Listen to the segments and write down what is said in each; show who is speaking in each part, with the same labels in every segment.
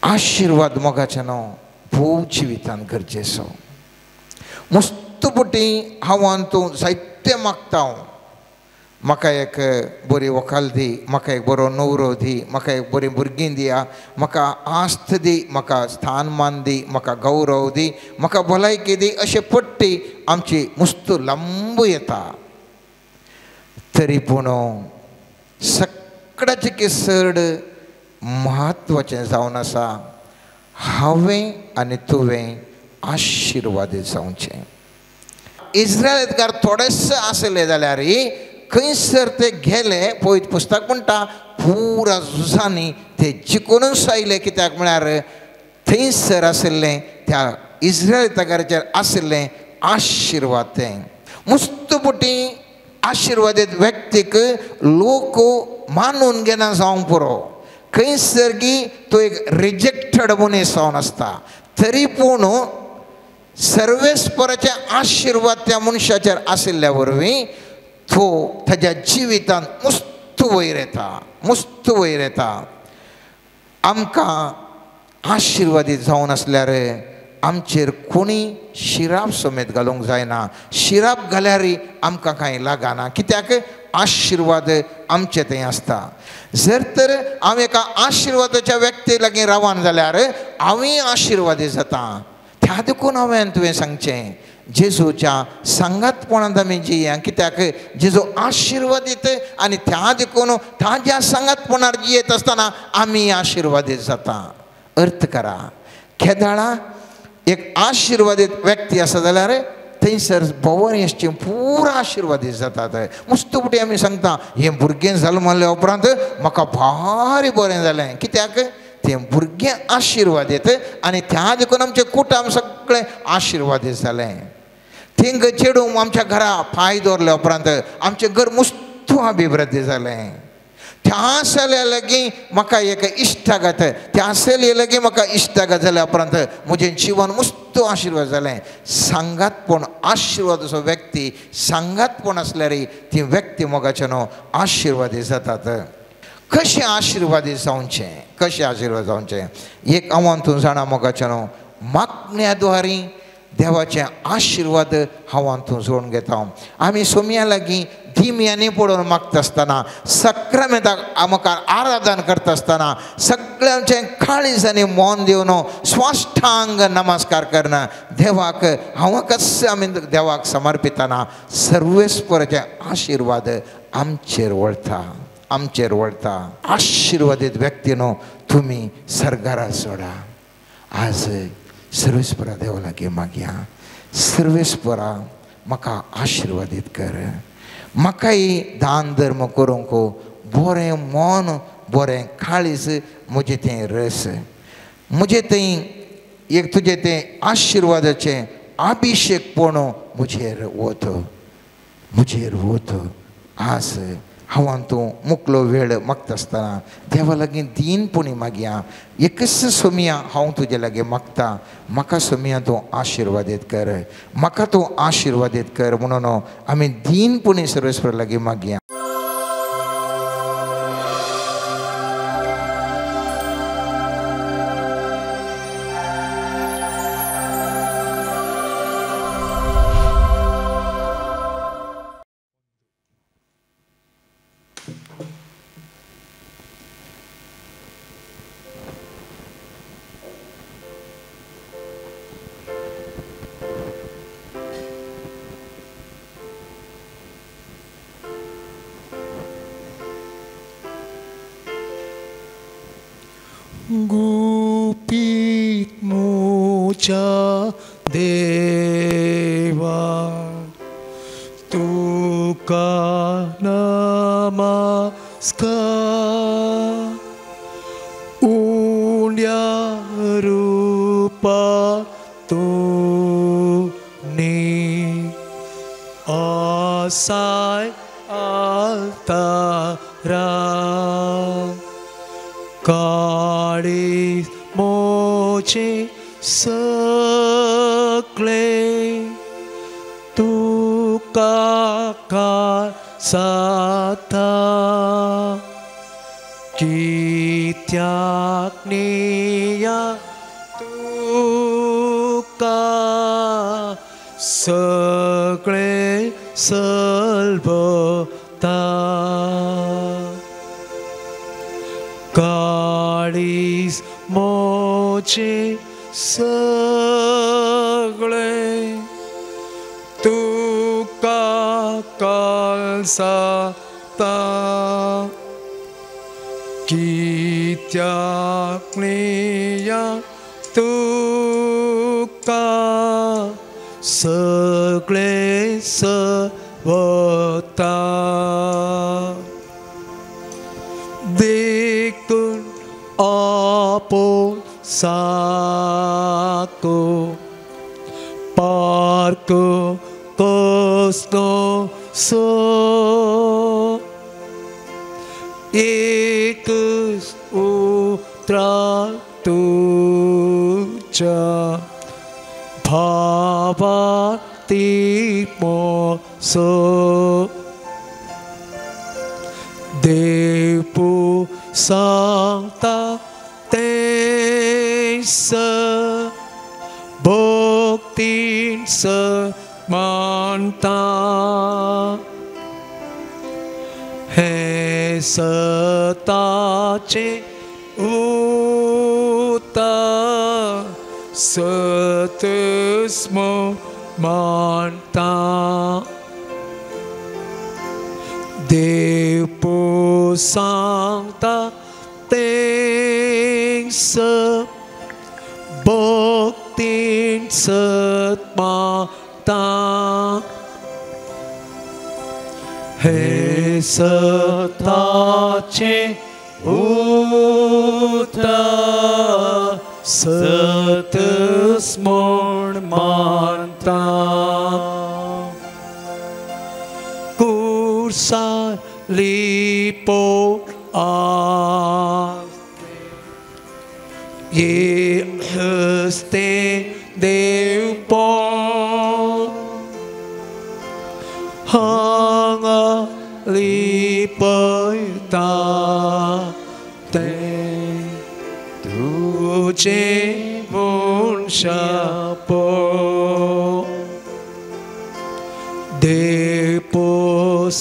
Speaker 1: आशिर्वाद मोगाचें न्हू भोव जिवितान गरजेचो. मुस्तपुटी हांव आनी तूं जायतें मागता. हांव म्हाका एक बरी व्हंकल दी, म्हाका एक बरो न्हवरो दी, म्हाका एक बरी भुरगीं दिया, म्हाका आस्त दी, म्हाका स्थानमान दी, म्हाका गौरव दी, म्हाका भलायकी दी, अशें पट्टी आमची मुस्तू लांब येता. तरी पूण सगळ्याचे चड म्हत्वाचें जावन आसा हांवें आनी तुवें आशिर्वादी जावचें. इस्रायलकार थोडेशे आसले जाल्यार खंयसर ते गेले पवित्र पुस्तक म्हणटा पुरा झुजांनी ते जिखूनच आयले. कित्याक म्हळ्यार थंयसर आशिल्लें त्या इस्रायलकाराचेर आशिल्लें आशिर्वाद. तें मुस्तपुटी आशिर्वादीत व्यक्तीक लोक मानून घेना जावंक पुरो. खंयसर गी तो एक रिजेक्टेड मनीस जावन आसता. तरी पूण सर्वेस्पराचे आशिर्वाद त्या मनशाचेर आशिल्ल्या वरवीं तो ताज्या जिवितान मुस्त वयर येता, मुस्त वयर येता. आमकां आशिर्वादीत जावन आसल्यार आमचेर कोणी शिराप समेत घालूंक जायना. शिराप घाल्यार आमकां कांय लागना. कित्याक आशिर्वाद आमचे थंय आसता. जर तर हांव एका आशिर्वादाच्या व्यक्ती लागीं रावन जाल्यार हांवूय आशिर्वादी जाता. त्या देखून हांवें तुवें सांगचें जेजूच्या सांगातपणांत आमी जिया. कित्याक जेजू आशिर्वादीत आनी त्या देखून ताज्या सांगातपणार जियेत आसतना आमी आशिर्वादीत जाता. अर्थ करा केदाळा एक आशिर्वादीत व्यक्ती आसा जाल्यार थंयसर भोंवरेचे पुरा आशिर्वादीत जातात. मुस्तपुटी आमी सांगता हें भुरगें जल्मल्या उपरांत म्हाका भारी बरें जालें. कित्याक तें भुरगें आशिर्वादीत आनी त्या देखून आमचें कुटुंब सगळें आशिर्वादीत जालें. थिंग चेडूं आमच्या घरा पांय दवरल्या उपरांत आमचें घर मुस्तू अभिवृद्धी जालें. त्या चल्या लागीं म्हाका एक इश्टागत, त्या चलये लागीं म्हाका इश्टागत जाल्या उपरांत म्हजें जिवन मुस्तू आशिर्वाद जालें. सांगातपण आशिर्वादाचो व्यक्ती सांगातपण आसल्यार ती व्यक्ती मोगाचे न्हू आशिर्वादी जातात. कशें आशिर्वादी जावचें, कशें आशिर्वाद जावचें एक हांव तूं जाणा मोगाचें न्हू मागण्या द्वारी देवाचे आशिर्वाद हांव तूं जोडून घेता. आमी सोमया लागीं धिम्यांनी पडून मागता आसतना सक्रामेंताक आमकां आराधन करता आसतना सगळ्यांचें काळीज आनी मन दिवन स्वाष्टांग नमस्कार करना देवाक हांव कशें आमी देवाक समर्पितना सर्वेस्पराचे आशिर्वाद आमचेर वळता, आमचेर वळता. आशिर्वादीत व्यक्ती न्हू तुमी सरकारा सोडा. आज सर्वेस्परा देवा लागीं मागया, सर्वेस्परा म्हाका आशिर्वादीत कर, म्हाकाय दान धर्म करूंक बरें मन बरें काळीज म्हजें तें रस म्हजें थंय एक तुजें तें आशिर्वादाचें अभिशेकपण म्हजेर वत, म्हजेर वत. आज हांव तूं मुकलो वेळ मागता आसतना देवा लागीं दीनपणी मागया. एकच सोमया हांव तुजे लागीं मागता, म्हाका सोमया तूं आशिर्वादीत कर, म्हाका तूं आशिर्वादीत कर म्हणून आमी दीनपणी सर्वेस्परा लागीं मागया.
Speaker 2: गुपीत मोच्या देवा तुका नमस्कार, उण्या रूपा तुनी आसाय आतारा काळी मोचे सकले तुका साता कित्याक कित्याक निया तुका सगळें सलबता काळीज मोचे सगळें तुका कालसाता कित्याक निया तुका सगळें सवता देखून आपोन साको पार्को कसलो सो एक उतरा तुज्या भावाती मोसो देवपू सांगता तें भक्तीन मानता हें सताचें उतर सतस्म मानता देवपू सांगता तें भक्तीन सत मानता हे सताचें उतर सतस म्हूण मानता कुर्सार लिपो आसते ये हस्ते देवपो हांगा लिपयता तें तुजें मनशापो देवपो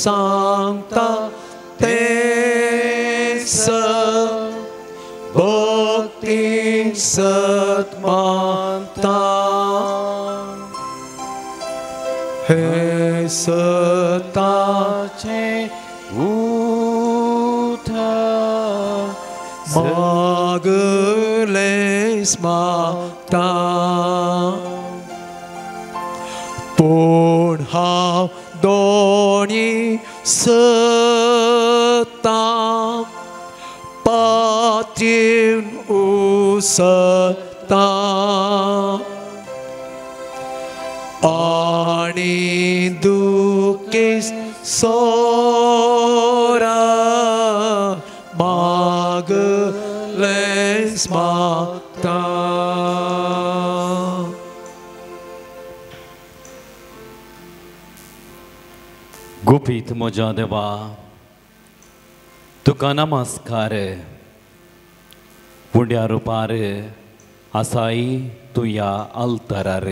Speaker 2: सांगता तें भक्तीन सत मानता हे सताचें
Speaker 3: उतर
Speaker 2: मागलें मागता पूण हांव दोनी सता पातीन उसता आनी दुखेस सोरा मागलें मागता.
Speaker 4: गुपीत म्हज्या देवा तुका नमस्कार उंड्या रुपार आसाय तूं ह्या आल्तारार.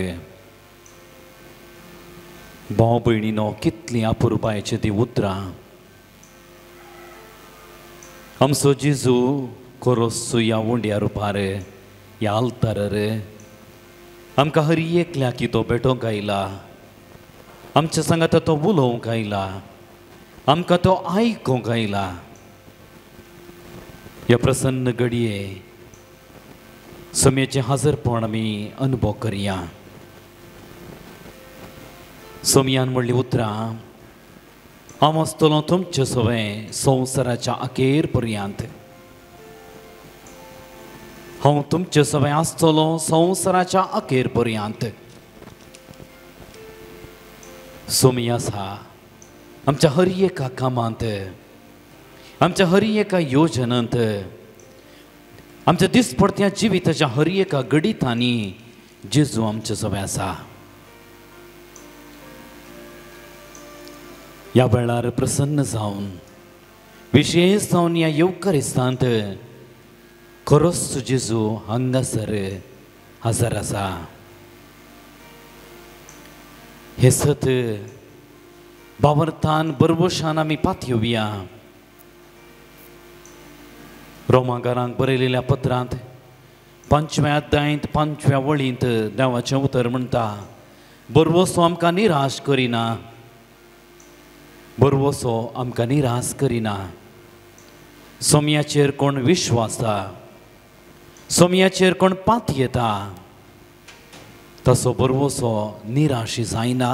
Speaker 4: भाव भयणीनो कितलीं अपुरबायेचीं तीं उतरां. आमचो जेजू कोरोस ह्या उंड्या रुपार ह्या आल्तारार आमकां हर एकल्याक तो भेटोवंक आयला, आमच्या सांगाता तो उलोवंक आयला, आमकां तो आयकूंक आयला. ह्या प्रसन्न घडये सम्याचें हाजरपण आमी अनुभव करया. सोमयान म्हणली उतरां, हांव आसतलो तुमचे सवें संवसाराच्या अखेर पर्यंत, हांव तुमचे सवें आसतलो संवसाराच्या अखेर पर्यंत. सोमी आसा आमच्या हर एका कामांत, आमच्या हर एका योजनांत, आमच्या दिसपडत्या जिविताच्या हर एका घडितांनी जेजू आमचे सवें आसा. ह्या वेळार प्रसन्न जावन विशेश जावन ह्या येवकारिस्तांत खरोच जेजू हांगासर हजर आसा. हे सत बावरतान बरबशान आमी पातयेवया. रोमाकारांक बरयलेल्या पत्रांत 5व्या अध्यायांत 5व्या वळींत देवाचें उतर म्हणटा, बरवसो आमकां निराश करिना, बरवसो आमकां निराश करिना. सोम्याचेर कोण विश्वासा, सोम्याचेर कोण पातयेता तसो बरवसो निराशी जायना,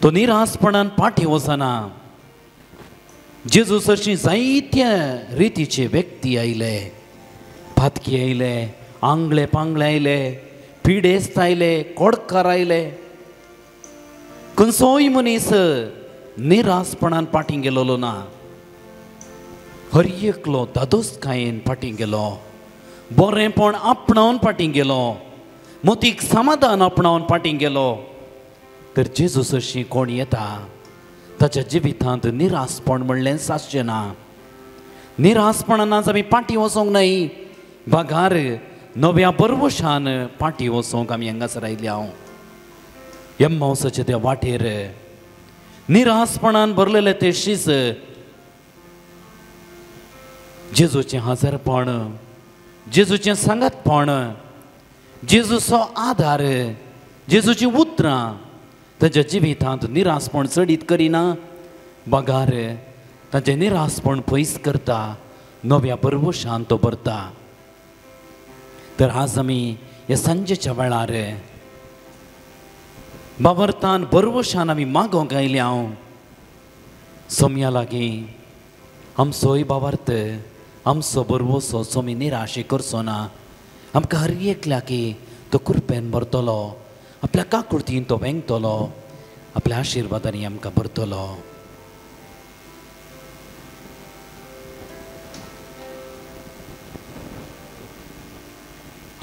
Speaker 4: तो निराशपणान फाटीं वचना. जेजू सरशी जायत्या रितीचे व्यक्ती आयले, पातकी आयले, आंगळे पांगळे आयले, पिडेस्त आयले, कोडकार आयले. खंयचोय मनीस निराशपणान फाटीं गेलोलो ना, हर एकलो दादोसकायेन फाटीं गेलो, बरेंपण आपणावन फाटीं गेलो, मोतीक समाधान आपणावन फाटीं गेलो. तर जेजू सरशी कोण येता ताच्या जिवितांत निराशपण म्हणलेंच आसचें ना. निराशपणान आज आमी फाटीं वचोंक न्हय, बागार नव्या बरवशान फाटीं वचोंक आमी हांगासर आयल्या. एम्मावसाचे त्या वाटेर निराशपणान भरलेले ते शीस जेजूचें हजरपण, जेजूचें सांगातपण, जेजूचो आदार, जेजूचीं उतरां ताच्या जिवितांत निराशपण चडीत करिना, बगार ताचें निराशपण पयस करता, नव्या बरवशान तो भरता. तर आज आमी ह्या सांजेच्या वेळार बाबरतान बरवशान आमी मागोंक आयल्या. सोम्या लागीं आमचोय बाबार्थ, आमचो बरवसो सोमी निराशी करचो ना. आमकां हर एकल्याकी तो कृपेन भरतलो, आपल्या काकुळतीन तो वेंगतलो, आपल्या आशिर्वादांनी आमकां भरतलो.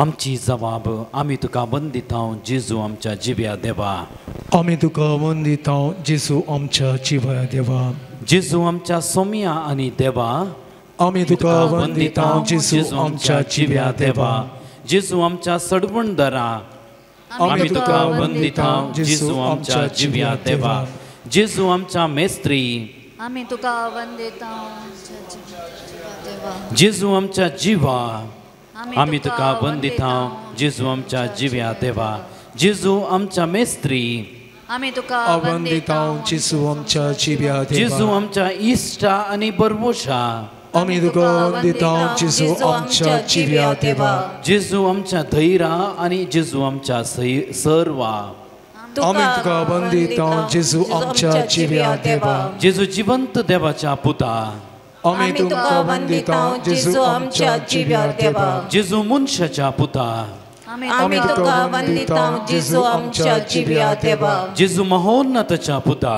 Speaker 4: आमची जबाब आमी तुका वंदिता जेजू आमच्या जिव्या देवा,
Speaker 2: आमी तुका वंदिता जेजू आमच्या जिव्या देवा,
Speaker 4: जेजू आमच्या सोम्या आनी देवा,
Speaker 2: आमी तुका वंदिता जेजू आमच्या जिव्या देवा,
Speaker 4: जेजू आमच्या सडवणदारा, आमी तुका वंदिता जेजू आमच्या जिव्या देवा, जेजू आमच्या मेस्त्री,
Speaker 3: आमी तुका वंदिता
Speaker 4: जेजू आमच्या जिवा, आमी तुका वंदिता जेजू आमच्या जिव्या देवा, जेजू आमच्या मेस्त्री,
Speaker 3: आमी तुका
Speaker 2: वंदिता जेजू आमच्या जिव्या देवा,
Speaker 4: जेजू आमच्या इश्टा आनी बरवशा,
Speaker 2: आमी तुका वंदिता जेजू आमच्या जिव्या देवा,
Speaker 4: जेजू आमच्या धैरा आनी जेजू आमच्या सर्वा,
Speaker 2: आमी तुका वंदिता जेजू आमच्या जिव्या देवा,
Speaker 4: जेजू जिवंत देवाच्या पुता,
Speaker 2: आमी तुका वंदिता जेजू आमच्या जिव्या देवा,
Speaker 4: जेजू मनशाच्या पुता,
Speaker 3: आमी तुका वंदिता जेजू आमच्या जिव्या देवा,
Speaker 4: जेजू महोन्नताच्या पुता,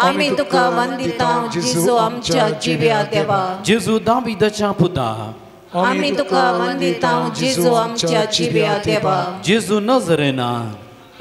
Speaker 3: आमी तुका वंदिता जेजू आमच्या जिव्या देवा,
Speaker 4: जेजू दावीदाच्या पुता,
Speaker 3: आमी तुका वंदिता जेजू आमच्या जिव्या देवा,
Speaker 4: जेजू नजरेना,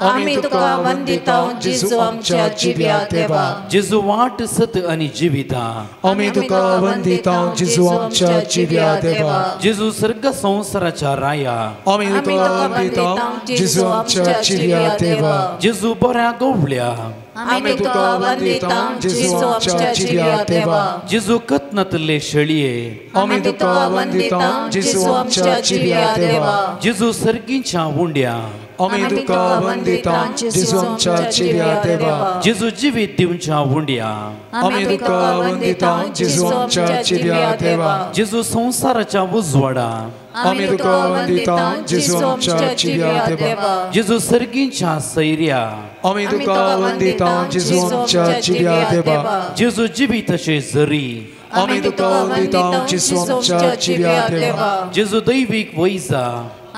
Speaker 3: आमी तुका वंदिता जेजू आमच्या जिव्या देवा,
Speaker 4: जेजू वाट सत आनी जिविता,
Speaker 2: आमी तुका वंदिता जेजू आमच्या जिव्या देवा,
Speaker 4: जेजू सर्ग संवसाराच्या राया,
Speaker 2: आमी तुका वंदिता जेजू आमच्या जिव्या देवा,
Speaker 4: जेजू बऱ्या गोवल्या,
Speaker 3: आमी तुका वंदिता जेजू आमच्या जिव्या देवा,
Speaker 4: जेजू कत्नातले शेळये,
Speaker 2: आमी तुका वंदिता जेजू आमच्या जिव्या देवा,
Speaker 4: जेजू सर्गीच्या उंड्या,
Speaker 2: आमी तुका वंदिता जेजू आमच्या जिव्या देवा,
Speaker 4: जेजू जिवीत दिवच्या उंड्या,
Speaker 2: आमी तुका वंदिता जेजू आमच्या जिव्या देवा,
Speaker 4: जेजू संवसाराच्या उजवाडा,
Speaker 2: आमी तुका वंदिता जेजू आमच्या जिव्या देवा,
Speaker 4: जेजू सर्गीच्या सैर्या,
Speaker 2: आमी तुका वंदिता जेजू आमच्या जिव्या देवा,
Speaker 4: जेजू जिवीत जरी,
Speaker 2: आमी तुका वंदिता जेजू आमच्या जिव्या देवा,
Speaker 4: जेजू दैवीक वैजा,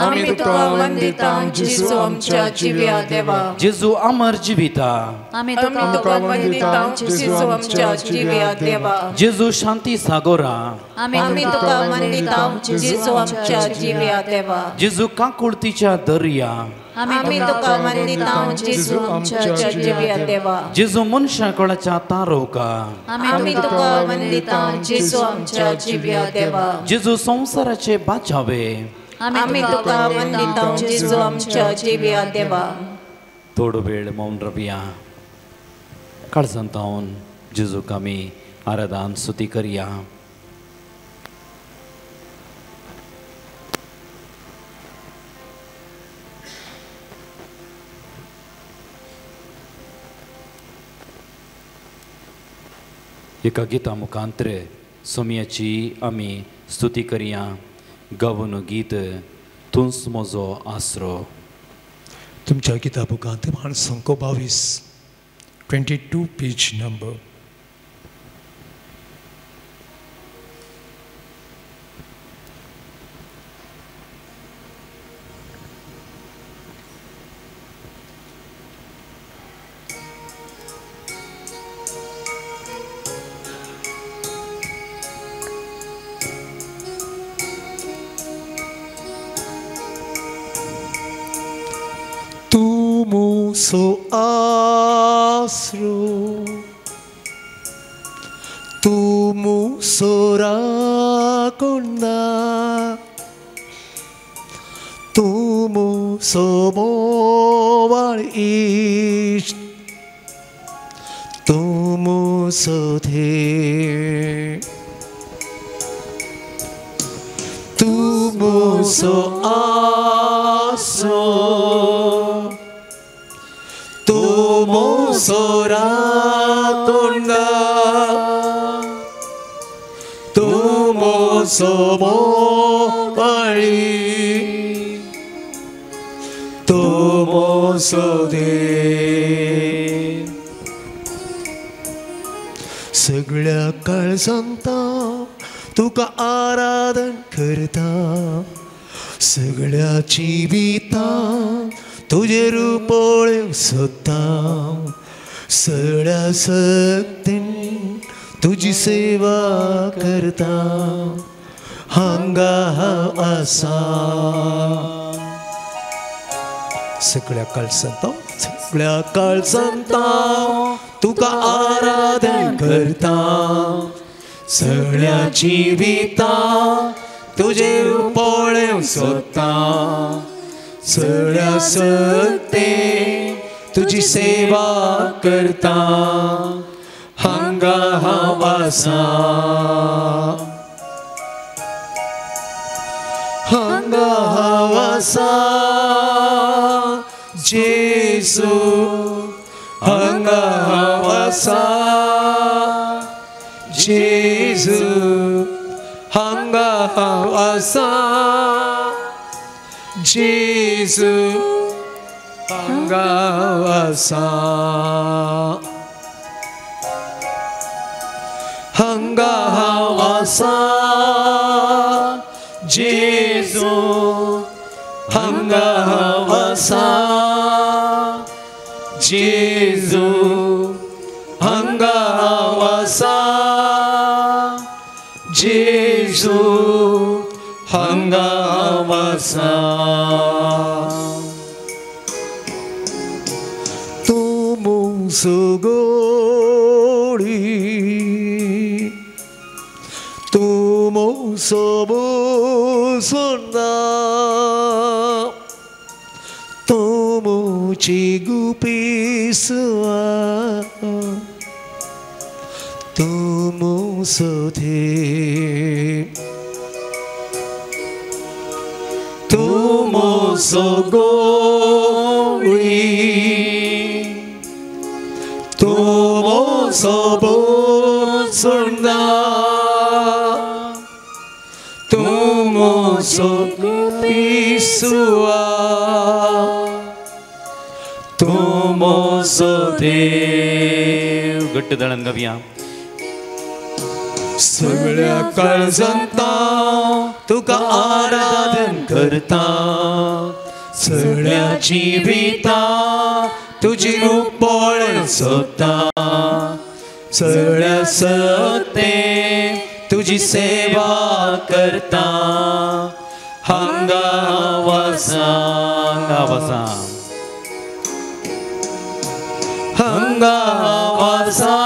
Speaker 3: आमी तुका वंदिता जेजू आमच्या जिव्या देवा,
Speaker 4: जेजू अमर जिविता,
Speaker 3: आमी तुका वंदिता जेजू आमच्या जिव्या देवा,
Speaker 4: जेजू शांती सागोरा,
Speaker 3: आमी तुका वंदिता जेजू आमच्या जिव्या देवा,
Speaker 4: जेजू काकुळतीच्या दर्या,
Speaker 3: आमी तुका वंदिता जेजू आमच्या जिव्या देवा.
Speaker 4: जेजू मनशा कोणाच्या तारोका.
Speaker 3: आमी तुका वंदिता जेजू आमच्या जिव्या देवा.
Speaker 4: जेजू संवसाराचे बाचावे.
Speaker 3: आमी तुका वंदिता जेजू आमच्या जिव्या देवा.
Speaker 4: थोडो वेळ मौन रवया. काळजांतावन जेजूक आमी आराधन स्तुती करया. एका गीता मुखांतरे सोम्याची आमी स्तुती करया. गावन गीत तूंच म्हजो आसरो.
Speaker 2: तुमच्या गीता बुकांत 122 22 पेज नंबर. So आसरो तू मुसोरा कोंडा तू मुसो मोवाळ इश्ट तू मुसो थे तू मुसो आसरो सोरा तोंडा तू मोसो मोपाळी तू मोसो दे. सगळ्या काळजांता तुका आराधन करता. सगळ्या जिविता तुझे रूप पळोवंक सोदता. सगळ्या शक्तीन तुजी सेवा करता. हांगा हांव आसा. सगळ्या काळजांत सगळ्या काळजांत तुका आराधन करता. सगळ्या जिविता तुझे रूप पळोवंक सोदता. सगळ्या शक्तीन तुजी सेवा करता. हांगा हांव आसा. हांगा हांव आसा जेजू. हांगा हांव आसा जेजू. हांगा हांव आसा जेजू. हांगा हांव आसा. हांगा हांव आसा जेजू. हांगा हांव आसा जेजू. हांगा हांव आसा जेजू. हांगा हांव आसा. तूं मुसो गोडी तूं मुसो बोसोना तूं मुची गुपिसवा तूं मुसो थे तूं मुसो गोडी तूं मुसो बोसोना तूं मुसो गुपिसवा तूं मुसो
Speaker 4: देव. घट्ट दळण गावया.
Speaker 2: सगळ्या काळजांत तुका आराधन करता. सगळ्या जिविता तुजी रूप पळोवंक सोदता. सगळ्या शक्तीन तुजी सेवा करता. हांगा हांव आसा.
Speaker 4: हांगा हांव आसा.
Speaker 2: हांगा वासा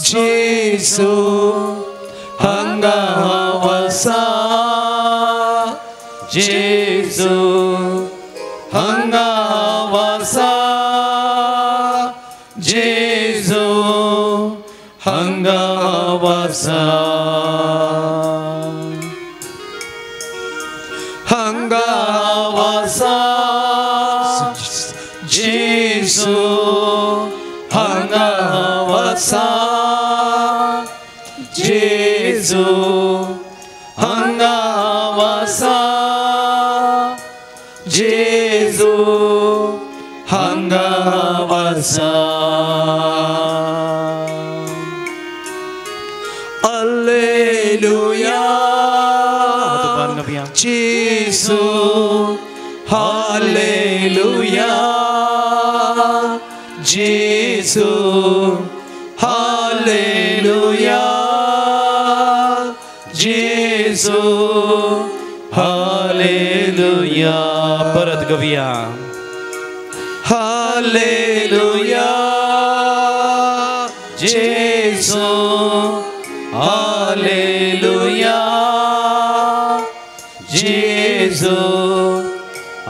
Speaker 2: जेजू हांगा वासा जेजू हांगा वासा जेजू हांगा वासा हांगा वासा जेजू हांगा वासा जेजू हांगा वासा जेजू हांगा वासा Alleluia Jesu Hallelujah Jesu Hallelujah Jesu
Speaker 4: Hallelujah परत गवया
Speaker 2: Hallelujah Jesu Hallelujah
Speaker 4: Jesu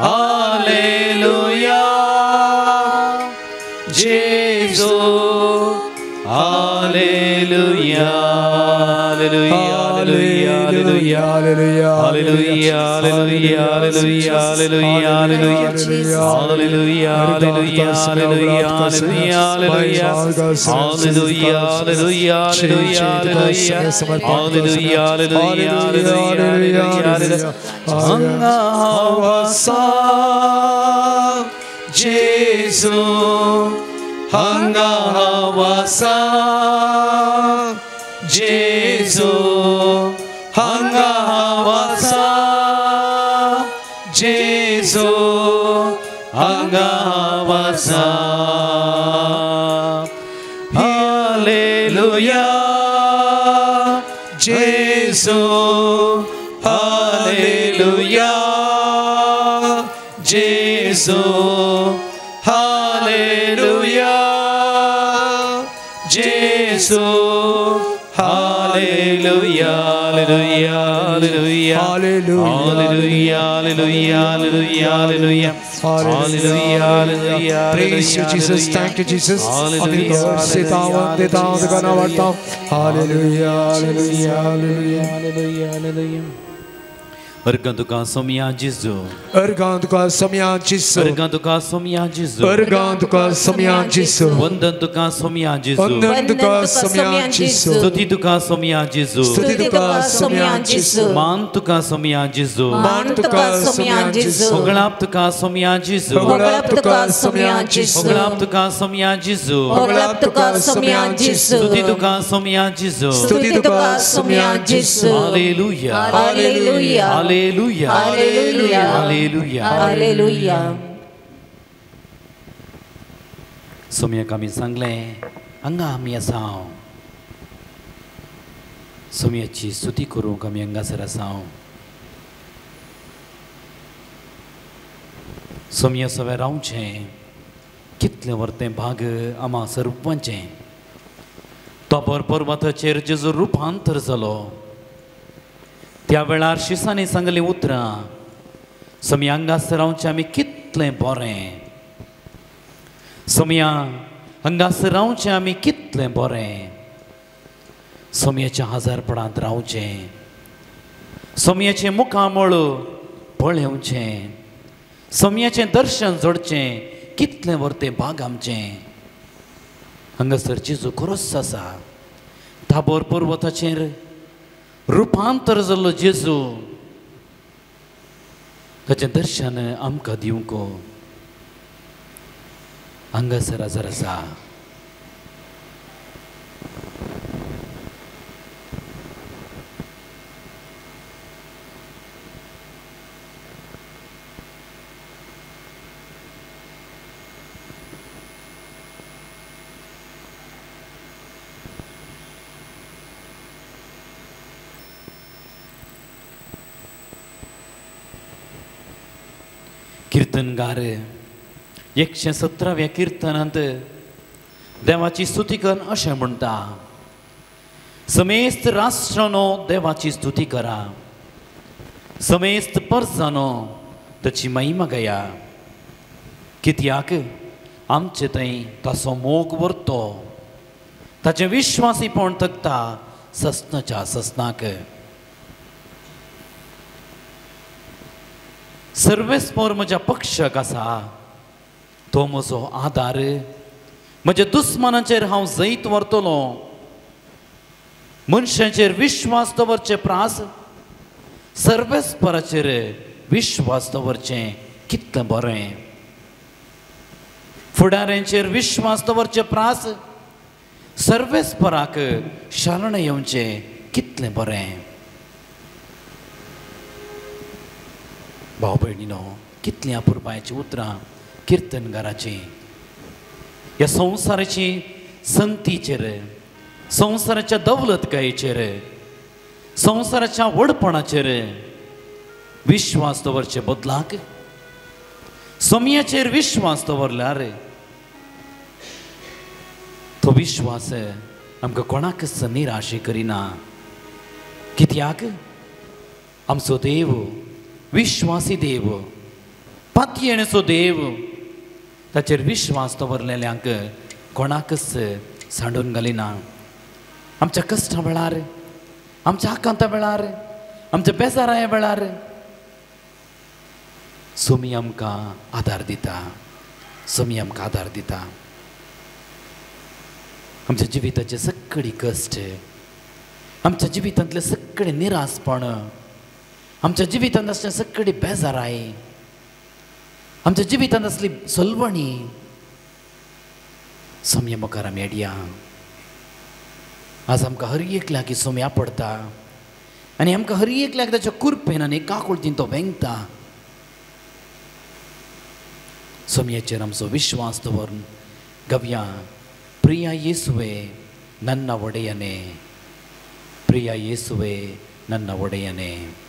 Speaker 4: Hallelujah Jesu Hallelujah Hallelujah Hallelujah Hallelujah Hallelujah Hallelujah Hallelujah Hallelujah Hallelujah Hallelujah Hallelujah Hallelujah Hallelujah Hallelujah Hallelujah Hallelujah Hallelujah
Speaker 2: हांगा वासा जेजू हांगा वासा जेजू हांगा वासा जेजू हांगा वासा हालेलुया जेजू hallelujah जेजू हालेलुया जेजू
Speaker 4: Hallelujah Hallelujah Hallelujah Hallelujah Hallelujah Hallelujah Hallelujah Hallelujah
Speaker 2: Praise you Jesus, thank you Jesus. Hallelujah Hallelujah Hallelujah
Speaker 4: Hallelujah Hallelujah अर्गां तुका सोमया जेजू
Speaker 2: अर्गां तुका सोमया जेजू
Speaker 4: अर्गां तुका सोमया जेजू
Speaker 2: अर्गां तुका सोमया जेजू
Speaker 4: वंदन तुका सोमया जेजू
Speaker 2: वंदन तुका सोमया जेजू
Speaker 4: स्तुती तुका सोमया जेजू
Speaker 2: स्तुती तुका सोमया जेजू
Speaker 4: मान तुका सोमया जेजू
Speaker 3: मान तुका सोमया जेजू
Speaker 4: होगळाप तुका सोमया जेजू
Speaker 3: होगळाप तुका सोमया जेजू
Speaker 4: होगळाप तुका सोमया जेजू
Speaker 3: होगळाप तुका सोमया जेजू
Speaker 4: स्तुती तुका सोमया जेजू
Speaker 3: स्तुती तुका सोमया जेजू
Speaker 4: hallelujah
Speaker 3: hallelujah
Speaker 4: Hallelujah.
Speaker 3: Hallelujah.
Speaker 4: Hallelujah.
Speaker 3: Hallelujah.
Speaker 4: सोमयाक आमी सांगलें हांगा आमी आसा सोमयाची स्तुती करूंक आमी हांगासर आसा सोमया सवें रावचें कितलें व्हरतें भाग आमा सर्वांचें तोपर पर्वताचेर जेजू रुपांतर जालो त्या वेळार शिसांनी सांगलीं उतरां सोमया हांगासर रावचें आमी कितलें बरें सोमया हांगासर रावचें आमी कितलें बरें सोमयाच्या हजारपणांत रावचें सोमयाचें मुखामळ पळेवचें सोमयाचें दर्शन जोडचें कितलें व्हरतें भाग आमचें हांगासर जेजू खरोच आसा ताबोर पर्वताचेर रुपांतर जाल्लो जेजू ताचें दर्शन आमकां दिवंक हांगासर हजर आसा कीर्तनगार 117व्या किर्तनांत देवाची स्तुती कर अशें म्हणटा, समेस्त राष्ट्रानो देवाची स्तुती करा, समेस्त परजानो ताची महिमा गया, कित्याक आमचे थंय ताचो मोग व्हरतो, ताचें विश्वासीपण थकता ससनाच्या ससनाक. सर्वेस्पोर म्हज्या पक्षाक आसा, तो म्हजो आदार, म्हज्या दुस्मानाचेर हांव जैत व्हरतलो. मनशाचेर विश्वास दवरचे प्रास सर्वेस्पराचेर विश्वास दवरचें कितलें बरें. फुडाऱ्यांचेर विश्वास दवरचे प्रास सर्वेस्पराक शरण येवचें कितलें बरें. भाव भयणीनो, कितलीं अपुरबायेचीं उतरां किर्तनगाराचीं. ह्या संवसाराची संगतीचेर, संवसाराच्या दौलतकायेचेर, संवसाराच्या व्हडपणाचेर विश्वास दवरचे बदलाक सोमयाचेर विश्वास दवरल्यार तो विश्वास आमकां कोणाकच निराशे करिना. कित्याक आमचो देव विश्वासी देव, पातयेणेचो देव, ताचेर विश्वास दवरलेल्यांक कोणाकच सांडून घालिना. आमच्या कश्टा वेळार, आमच्या आकांता वेळार, आमच्या बेजाराय वेळार सोमी आमकां आदार दिता, सोमी आमकां आदार दिता. आमच्या जिविताचे सगळी कश्ट, आमच्या जिवितांतले सगळे निरासपण, आमच्या जिवितांत आसले सगळी बेजाराय, आमच्या जिवितांत आसली सलवणी सोमये मुखार आमी येडया. आज आमकां हर एकल्याक सोम्या पडटा आनी आमकां हर एकल्याक ताच्या कुरपेन आनी काकुळतीन तो वेंगता. सोमयेचेर आमचो विश्वास दवरून गवया, प्रिया येसुवे नन्ना वडेयने, प्रिया येसुवे नन्ना वडेयने.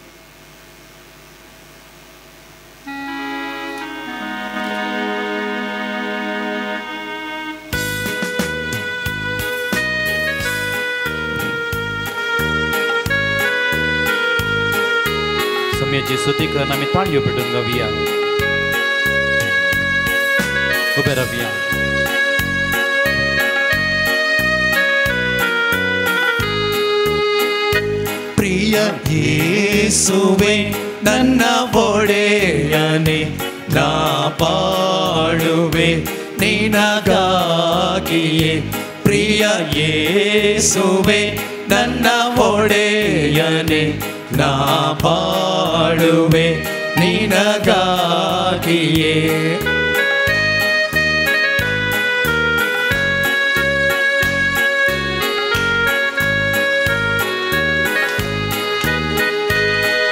Speaker 4: सोमयेची स्तुती करून आमी ताळयो पेटून गावया, उबे रावया.
Speaker 5: ಪ್ರಿಯ ಯೇಸುವೆ ನನ್ನ ಒಡೆಯನೆ, ನಾ ಬಾಳುವೆ ನಿನಗಾಗಿಯೇ. ಪ್ರಿಯ ಯೇಸುವೆ ನನ್ನ ಒಡೆಯನೆ, ನಾ ಬಾಳುವೆ ನಿನಗಾಗಿಯೇ.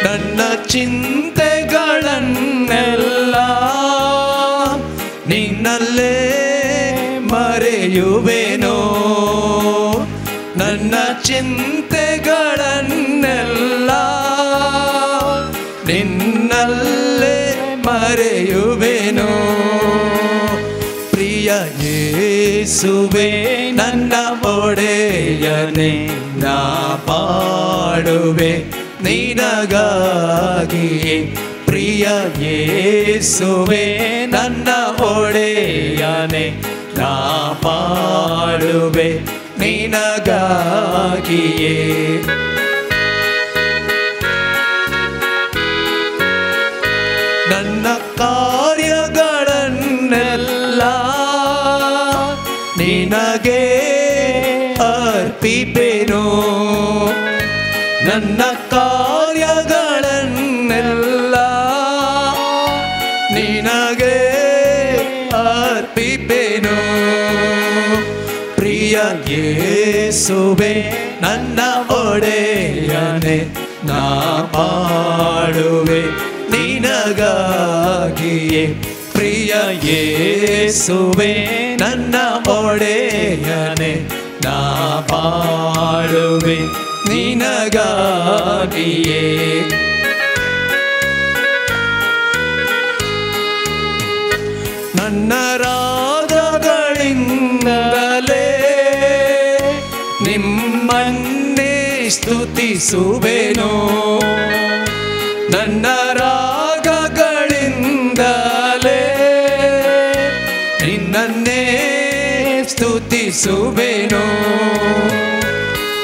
Speaker 5: ನನ್ನ ಚಿಂತೆಗಳನ್ನೆಲ್ಲ ನಿನ್ನಲ್ಲೇ ಮರೆಯುವೆನೋ, ನನ್ನ ಚಿಂತೆಗಳನ್ನೆಲ್ಲ ನಿನ್ನಲ್ಲೇ ಮರೆಯುವೆನೋ. ಪ್ರಿಯ ಯೇಸುವೆ ನನ್ನ ಒಡೆಯನೆ, ನಾ ಬಾಳುವೆ ನಿನಗಾಗಿಯೇ. ಪ್ರಿಯ ಯೇಸುವೆ ನನ್ನ ಒಡೆಯನೆ, ನಾ ಬಾಳುವೆ ನಿನಗಾಗಿಯೇ. ನನ್ನ ಕಾರ್ಯಗಳನ್ನೆಲ್ಲ ನಿನಗೆ ಅರ್ಪಿಪೆನು, ನನ್ನ ಕಾರ್ಯಗಳನ್ನೆಲ್ಲ ನಿನಗೆ ಅರ್ಪಿಪೆನು. ಪ್ರಿಯ ಯೇಸುವೆ ನನ್ನ ಒಡೆಯನೆ, ನಾ ಬಾಳುವೆ ನಿನಗಾಗಿಯೇ. ಪ್ರಿಯ ಯೇಸುವೆ ನನ್ನ ಒಡೆಯನೆ, ನಾ ಬಾಳುವೆ ನಿನಗಾಗಿಯೇ. ನನ್ನ ನನ್ನ ರಾಗಗಳಿಂದಲೇ ನಿಮ್ಮನ್ನೇ ಸ್ತುತಿಸುವೆನು. ನನ್ನ ರಾಗಗಳಿಂದಲೇ ನಿನ್ನನ್ನೇ ಸ್ತುತಿಸುವೆನು.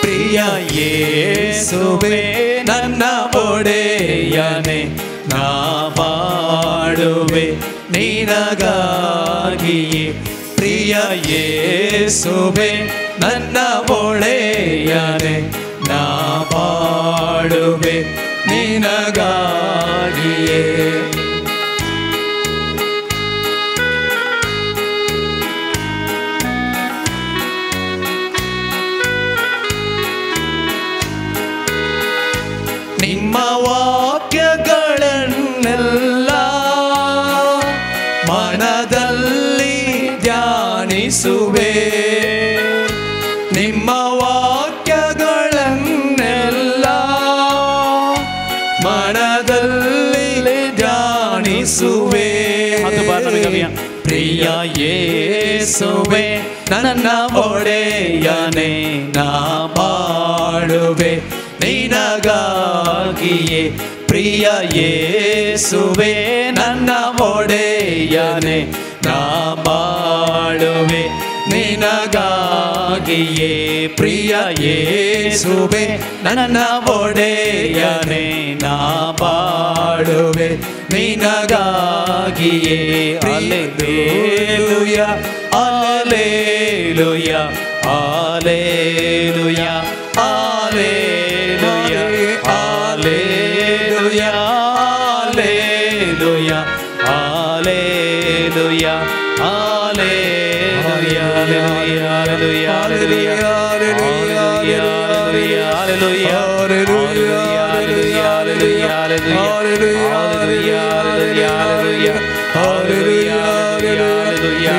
Speaker 5: ಪ್ರಿಯ ಯೇಸುವೆ ನನ್ನ ಒಡೆಯನೇ, ನಾ ಬಾಳುವೆ ನಿನಗಾಗಿಯೇ. ಪ್ರಿಯ ಯೇಸುವೆ ನನ್ನ ಒಡೆಯನೇ, ನಾ ಬಾಳುವೆ ನಿನಗಾಗಿಯೇ. ನಿಮ್ಮ ವಾಕ್ಯಗಳನ್ನೆಲ್ಲ ಮನದಲ್ಲಿ ಧ್ಯಾನಿಸುವೆ. ನಿಮ್ಮ ವಾಕ್ಯಗಳನ್ನೆಲ್ಲ ಮನದಲ್ಲಿ ಧ್ಯಾನಿಸುವೆ. ಪ್ರಿಯ ಯೇಸುವೆ ನನ್ನ ಒಡೆಯನೇ, ನಾ ಬಾಳುವೆ ನಿನಗಾಗಿಯೇ. ಪ್ರಿಯ ಯೇಸುವೆ ನನ್ನ ಒಡೆಯನೇ, ನಾ ಬಾಳುವೆ ನಿನಗಾಗಿಯೇ. ಪ್ರಿಯ ಯೇಸುವೆ ನನ್ನ ಒಡೆಯನೇ, ನಾ ಬಾಳುವೆ ನಿನಗಾಗಿಯೇ. Alleluia, alleluia, alleluia, alleluia, alleluia, alleluia, alleluia, alleluia, alleluia, alleluia, alleluia, alleluia, alleluia, alleluia, alleluia, alleluia, alleluia, alleluia, alleluia.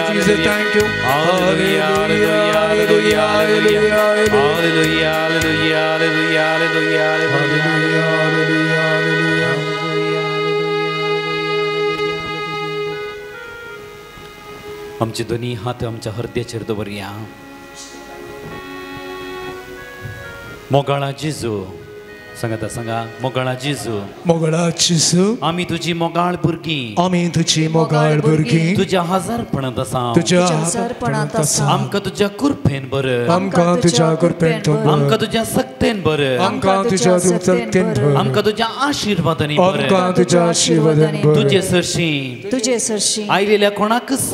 Speaker 2: Jesus, thank you.
Speaker 4: Hallelujah, hallelujah, hallelujah, hallelujah, hallelujah, hallelujah, hallelujah, hallelujah, hallelujah. आमचे दोन्ही हात आमच्या हृदयाचेर दवरया. मोगाळा जेजू, सांगाता सांगा, मोगाळा जेजू,
Speaker 2: मोगाळा जेजू,
Speaker 4: आमी तुजी मोगाळ भुरगीं,
Speaker 2: आमी तुजी मोगाळ भुरगीं,
Speaker 4: तुज्या हजारपणांत आसा,
Speaker 2: तुज्या हजारपणांत आसा,
Speaker 4: आमकां तुज्या कृपेन बर,
Speaker 2: आमकां तुज्या कृपेन बर,
Speaker 4: आमकां तुज्या सक्तेन बर,
Speaker 2: आमकां तुज्या सक्तेन बर,
Speaker 4: आमकां तुज्या आशिर्वादांनी बर,
Speaker 2: आमकां तुज्या आशिर्वादांनी बर.
Speaker 4: तुजे सरशीं,
Speaker 3: तुजे सरशीं
Speaker 4: आयलेल्या कोणाकच,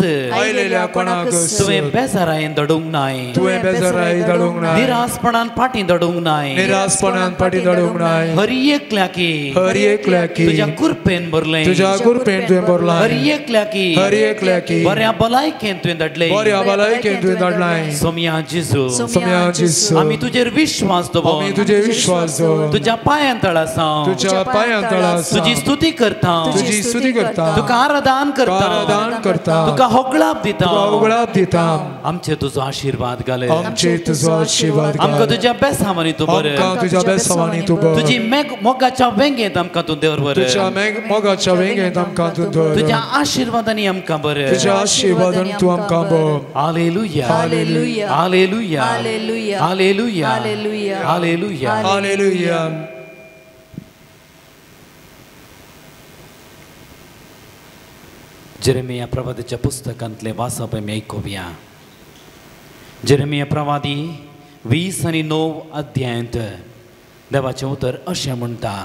Speaker 2: आयलेल्या कोणाकच
Speaker 4: तुवें बेजारायेन धाडूंक नाय,
Speaker 2: तुवें बेजारायेन धाडूंक नाय,
Speaker 4: निरासपणान फाटीं धाडूंक नाय,
Speaker 2: निरासपणान फाटीं धाडूंक नाय.
Speaker 4: हर एकल्याकी,
Speaker 2: हर एकल्याकी
Speaker 4: तुज्या कृपेन भरलें,
Speaker 2: तुज्या कृपेन तुवें भरलां,
Speaker 4: हर एकल्याकी,
Speaker 2: हर एकल्याकी
Speaker 4: बऱ्या भलायकेन तुवें धाडलें,
Speaker 2: बऱ्या भलायकेन तुवें धाडलें.
Speaker 4: सोमया जेजू,
Speaker 2: सोमया जेजू,
Speaker 4: आमी तुजेर विश्वास दवर,
Speaker 2: आमी तुजेर विश्वास दवर,
Speaker 4: तुज्या पांयां तळा आसा,
Speaker 2: तुज्या पांयां तळा आसा,
Speaker 4: तुजी स्तुती करता,
Speaker 2: तुजी स्तुती करता,
Speaker 4: तुका आराधन करता,
Speaker 2: आराधन करता,
Speaker 4: तुका होगळाप दिता,
Speaker 2: तुका होगळाप दिता.
Speaker 4: आमचे तुजो आशिर्वाद घाले,
Speaker 2: आमचे तुजो आशिर्वाद घाले,
Speaker 4: आमकां तुज्या बेसावांनी तूं बरें,
Speaker 2: आमकां तुज्या बेसावांनी तूं बरें,
Speaker 4: तुजी मोगाच्या वेंगेंत आमकां तूं दवर,
Speaker 2: तुज्या मोगाच्या वेंगेंत आमकां तूं दवर,
Speaker 4: तुज्या आशिर्वादांनी आमकां बरें,
Speaker 2: तुज्या आशिर्वादान तूं आमकां बरें.
Speaker 4: Hallelujah,
Speaker 3: hallelujah,
Speaker 4: hallelujah,
Speaker 3: hallelujah,
Speaker 4: hallelujah,
Speaker 3: hallelujah,
Speaker 4: hallelujah,
Speaker 2: hallelujah.
Speaker 4: Jeremiah प्रवादीच्या पुस्तकांतले वाचप आमी आयकुया. जेरेमिया प्रवादी 20 आनी 9 अध्यायांत देवाचें उतर अशें म्हणटा,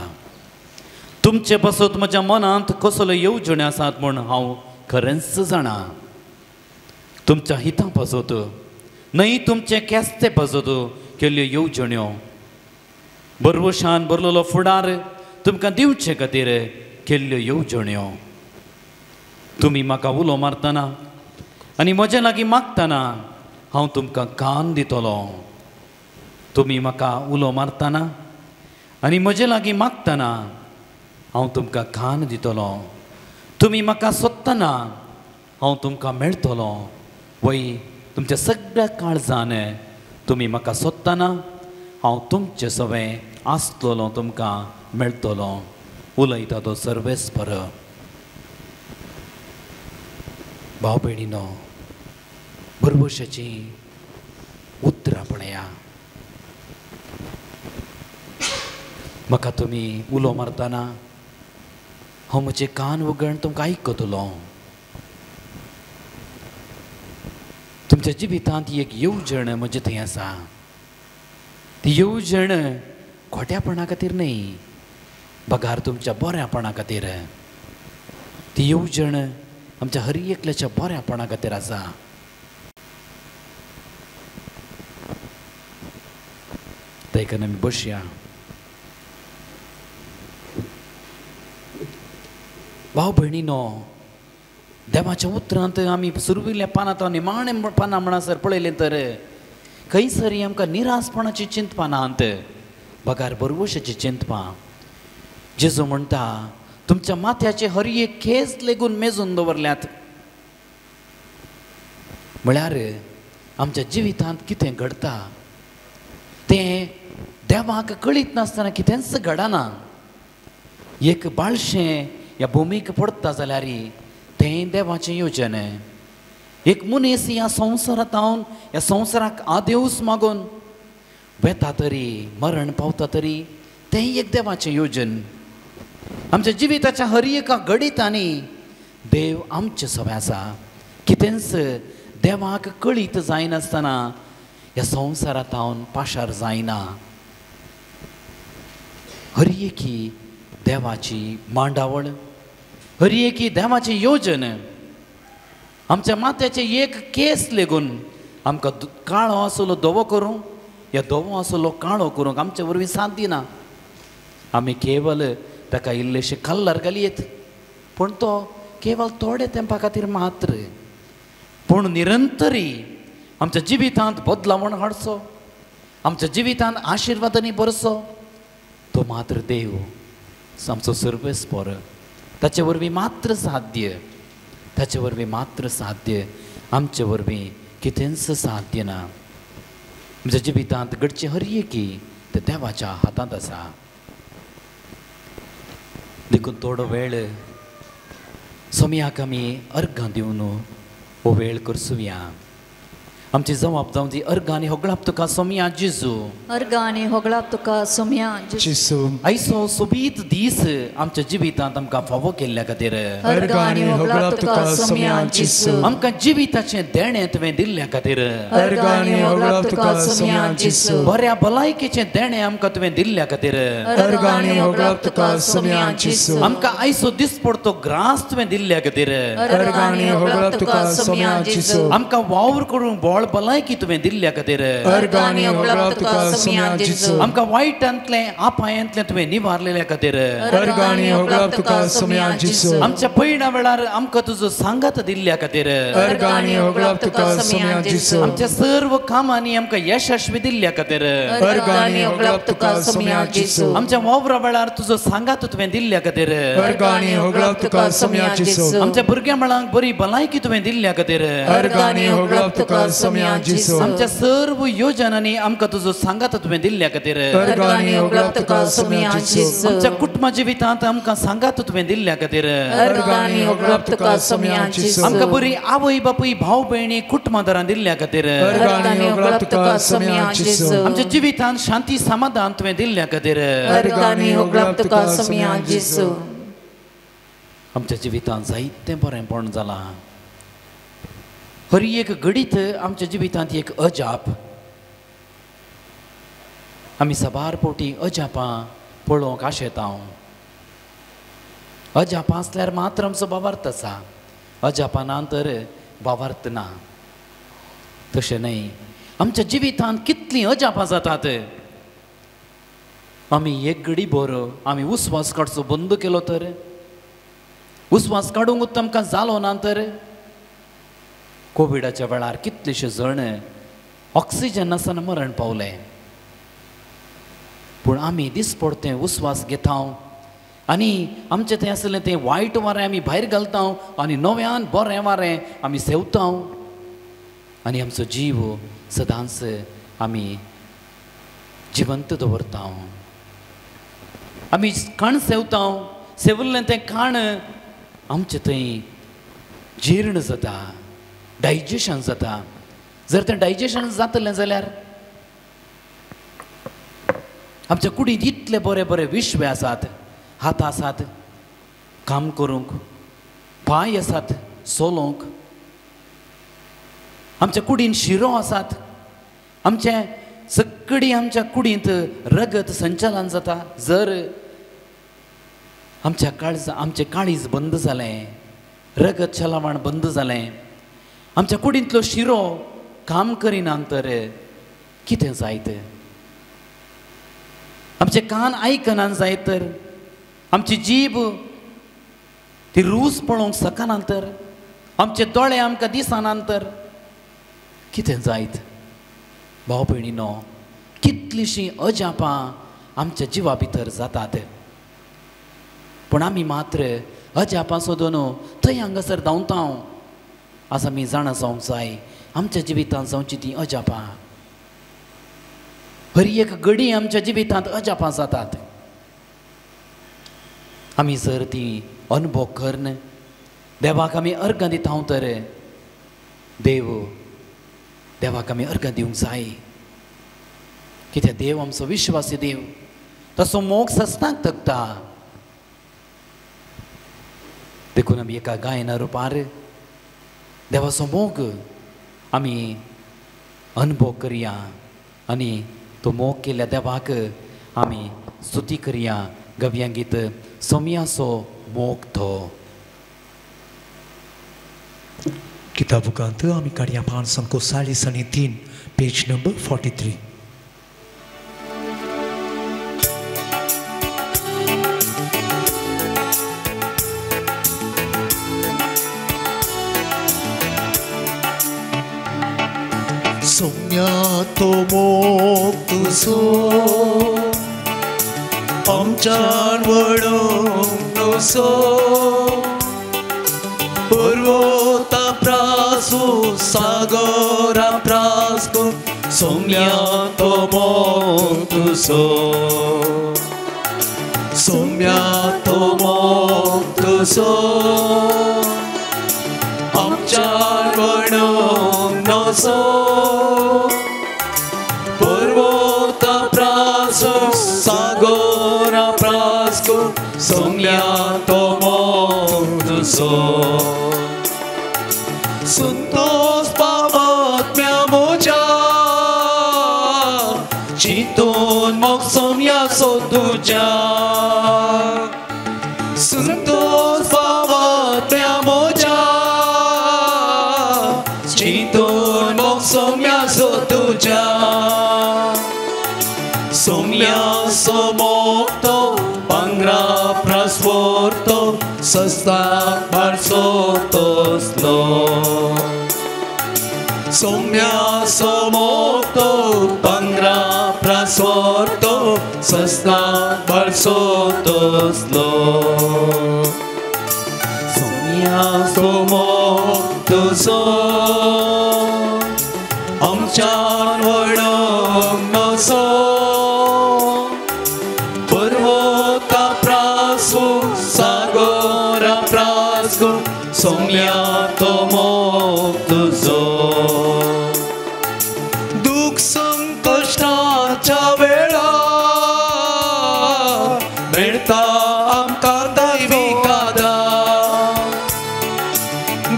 Speaker 4: तुमचे पासत म्हज्या मनांत कसल्यो येवजण्यो आसात म्हूण हांव खरेंच जाणा. तुमच्या हिता पासत न्हय तुमचे केस्ते पासत केल्ल्यो येवजण्यो, बरवशान भरलेलो फुडार तुमकां दिवचे खातीर केल्ल्यो येवजण्यो. तुमी म्हाका उलो मारतना आनी म्हजे लागीं मागतना हांव तुमकां कान दितलो. तुमी म्हाका उलो मारतना आनी म्हजे लागीं मागतना हांव तुमकां कान दितलो. तुमी म्हाका सोदतना हांव तुमकां मेळटलो. वय तुमच्या सगळ्या काळजान तुमी म्हाका सोदतना हांव तुमचे सवें आसतलो, तुमकां मेळटलो. उलयता तो सर्वेस्पर. भाव भयणीनो, भरवशाचीं उतरां पळया. म्हाका तुमी उलो मारतना हांव म्हजे कान उगड तुमकां आयकतलो. तुमच्या जिवितांत एक येवजण म्हजे थंय आसा. ती येवजण खोट्यापणा खातीर न्हय, बगार तुमच्या बऱ्यापणा खातीर. ती येवजण आमच्या हर एकल्याच्या बऱ्यापणा खातीर आसा. ताका आमी बसया. भाव भयणीनो, देवाच्या उतरांत आमी सुरविल्ल्या पानांत निमाणे पानां म्हणसर पळयलें तर खंयसर आमकां निरासपणाची चिंतपां नात, बगार भरवशाची चिंतपां. जेजू म्हणटा, तुमच्या माथ्याचे हर एक केस लेगून मेजून दवरल्यात. म्हळ्यार आमच्या जिवितांत कितें घडता तें देवाक कळीत नासतना कितेंच घडना. एक बाळशें ह्या भुमीक पडटा जाल्यार तें देवाचें योजन. एक मनीस ह्या संवसारांत ह्या संवसाराक आदेवस मागून वेता तरी, मरण पावता तरी तें एक देवाचें योजन. आमच्या जिविताच्या हर एका घडितांनी देव आमचे सवे आसा. कितेंच देवाक कळीत जायनासतना ह्या संवसारांत पाशार जायना. हर एकी देवाची मांडावळ, हर एकी देवाचें योजन. आमच्या माथ्याचे एक केस लेगून आमकां काळो आसलो धवो करूंक या धवो आसलो काळो करूंक आमचे वरवीं साथ दिना. आमी केवल ताका इल्लेशे कल्लर घालयेत, पूण तो केवल थोडे तेंपा खातीर मात्र. पूण निरंतरी आमच्या जिवितांत बदलावण हाडचो, आमच्या जिवितांत आशिर्वादांनी भरचो तो मात्र देव आमचो सर्वेस्पर. ताचे वरवीं मात्र साध्य, ताचे वरवीं मात्र साध्य, आमचे वरवीं कितेंच साध्य ना. आमच्या जिवितांत घडचें हर एकी तें देवाच्या हातांत आसा. देखून थोडो वेळ सोमयाक आमी अर्घां दिवन हो वेळ करसुया. आमची जबाब जावं ती अर्घां आनी होगळाप तुका सोमया जेजू,
Speaker 3: अर्घां आनी होगळाप तुका सोमया
Speaker 2: जेजू.
Speaker 4: आयचो सोबीत दीस आमच्या जिवितांत आमकां फावो केल्ल्या खातीर
Speaker 3: अर्घां आनी होगळाप तुका सोमया जेजू.
Speaker 4: आमकां जिविताचें देणें तुवें दिल्ल्या खातीर
Speaker 2: अर्घां आनी होगळाप तुका सोमया जेजू.
Speaker 4: बऱ्या भलायकेचें देणें आमकां तुवें दिल्ल्या खातीर
Speaker 2: अर्घां आनी होगळाप तुका सोमया जेजू.
Speaker 4: आमकां आयचो दीस पडतो ग्रास तुवें दिल्ल्या खातीर
Speaker 2: अर्घां आनी होगळाप तुका सोमया जेजू.
Speaker 4: आमकां वावर करूंक बळ भलायकी तुवें दिल्ल्या खातीर
Speaker 2: अर्घां आनी होगळाप तुका सोमया जेजू.
Speaker 4: आमकां वायटांतलें अपायांतलें तुवें निवारलेल्या खातीर
Speaker 2: अर्घां आनी होगळाप तुका सोमया जेजू.
Speaker 4: आमच्या पयणा वेळार आमकां तुजो सांगात दिल्ल्या खातीर
Speaker 2: अर्घां आनी होगळाप तुका सोमया जेजू.
Speaker 4: आमच्या सर्व कामांनी आमकां यशस्वी दिल्ल्या खातीर
Speaker 2: अर्घां आनी होगळाप तुका सोमया जेजू.
Speaker 4: आमच्या वावरा वेळार तुजो सांगात तुवें दिल्ल्या खातीर
Speaker 2: अर्घां आनी होगळाप तुका सोमया जेजू.
Speaker 4: आमच्या भुरग्यां मळांक बरी भलायकी तुवें दिल्ल्या खातीर
Speaker 2: अर्घां आनी होगळाप तुका सोमया जेजू.
Speaker 4: आमच्या सर्व योजनांनी आमकां तुजो सांगात तुवें दिल्ल्या खातीर
Speaker 2: अर्घां आनी होगळाप तुका सोमया जेजू.
Speaker 4: आमच्या कुटुंबा जिवितांत आमकां सांगात तुवें दिल्ल्या खातीर
Speaker 3: अर्घां आनी होगळाप तुका सोमया जेजू.
Speaker 4: आमकां बरी आवय बापूय भाव भयणी कुटुंबादारां दिल्ल्या खातीर
Speaker 2: अर्घां आनी होगळाप तुका सोमया जेजू.
Speaker 4: आमच्या जिवितांत शांती समाधान तुवें दिल्ल्या खातीर
Speaker 3: अर्घां आनी होगळाप तुका सोमया जेजू.
Speaker 4: आमच्या जिवितांत जायतें बरेंपण जालां. हर एक घडीत आमच्या जिवितांत एक अजाप. आमी साबार पोटी अजापां पळोवंक आशेता. अजापां आसल्यार मात्र आमचो भावार्थ आसा, अजापां ना तर भावार्थ ना. तशें न्हय, आमच्या जिवितांत कितलीं अजापां जातात. आमी एक घडी भर आमी उस्वास काडचो बंद केलो तर, उस्वास काडूंक आमकां जालो ना तर, कोविडाच्या वेळार कितलेशे जण ऑक्सिजन नासतना मरण पावले. पूण आमी दिसपडतें उस्वास घेता आनी आमचें थंय आसलें तें वायट वारें आमी भायर घालता आनी नव्यान बरें वारें आमी सेवता आनी आमचो जीव सदांच आमी जिवंत दवरता. आमी खाण सेवता, सेवल्लें तें खाण आमचें थंय जीर्ण जाता, डायजेशन जाता. जर तें डायजेशन जातलें जाल्यार आमच्या कुडींत इतले बरे बरे विश्वे आसात, हात आसात काम करूंक, पांय आसात चलोवंक, आमच्या कुडीन शिरो आसात, आमचे सगळी आमच्या कुडींत रगत संचालन जाता. जर आमच्या काळजा आमचें काळीज बंद जालें, रगत चलावण बंद जालें, आमच्या कुडींतलो शिरो काम करिना तर कितें जायत? आमचे कान आयकना जायत तर, आमची जीब ती रूच पळोवंक शकना तर, आमचे दोळे आमकां दिसना तर कितें जायत? भाव भयणीनो, कितलींशीं अजापां आमच्या जिवा भितर जातात, पूण आमी मात्र अजापां सोदून थंय हांगासर धांवता. आज आमी जाणा जावंक जाय आमच्या जिवितांत जावची ती अजापां. हर एक घडी आमच्या जिवितांत अजापां जातात. आमी जर ती अनुभव करून देवाक आमी अर्गां दिता तर देव देवाक आमी अर्गां दिवंक जाय. कित्याक देव आमचो विश्वासी देव, तसो मोग सस्ताक तगता. देखून आमी एका गायना रुपार देवाचो मोग आमी अनुभव करया आनी तो मोग केल्ल्या देवाक आमी स्तुती करया. गव्या गीत सोम्याचो मोग तो.
Speaker 2: किताबुकांत आमी काडया 543, पेज नंबर 43.
Speaker 6: सोम्या तो मोग तुजो आमच्यान वडोवंक नसो, पर्वता प्रासू सागरा प्रासू सोम्या तो मोग तुजो, सोम्या तो मोग तुजो आमच्यान वडोवंक नसो, पर्वता प्रासू सागरा प्रासू सोम्या तो मोग तुजो. संतोष पावात्म्या म्हज्या चिंतून मोग सोम्याचो तुज्या, संतोष पावात्म्या म्हज्या चिंतून मोग सोम्याचो तुज्या, सोम्याचो मोग तो भांगरा प्रास्वर तो सस्ताक बारसो तसलो, सोम्याचो मोग तो भांगरा प्रास्वर तो सस्ताक बारसो तसलो, सोम्याचो मोग तुजो आमच्यान वडोवंक नसो, पर्वता प्रासू सागरा प्रासू सोम्या तो मोग तुजो. दुःख संकश्टाच्या वेळार मेळटा आमकां दैवीक आदार,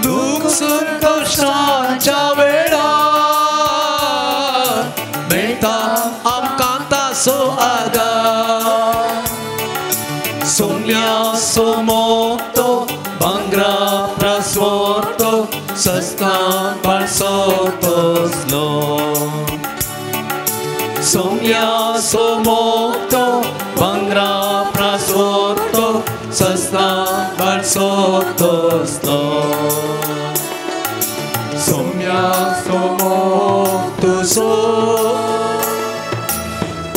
Speaker 6: दुःख संकश्टाच्या वेळार मेळटा आमकां ताचो आदार, सोम्याचो मोग तो भांगरा प्रास्वर तो सस्ताक बारसो तसलो, सोम्याचो मोग तो भांगरा प्रास्वर तो सस्ताक बारसो तसलो, सोम्याचो मोग तुजो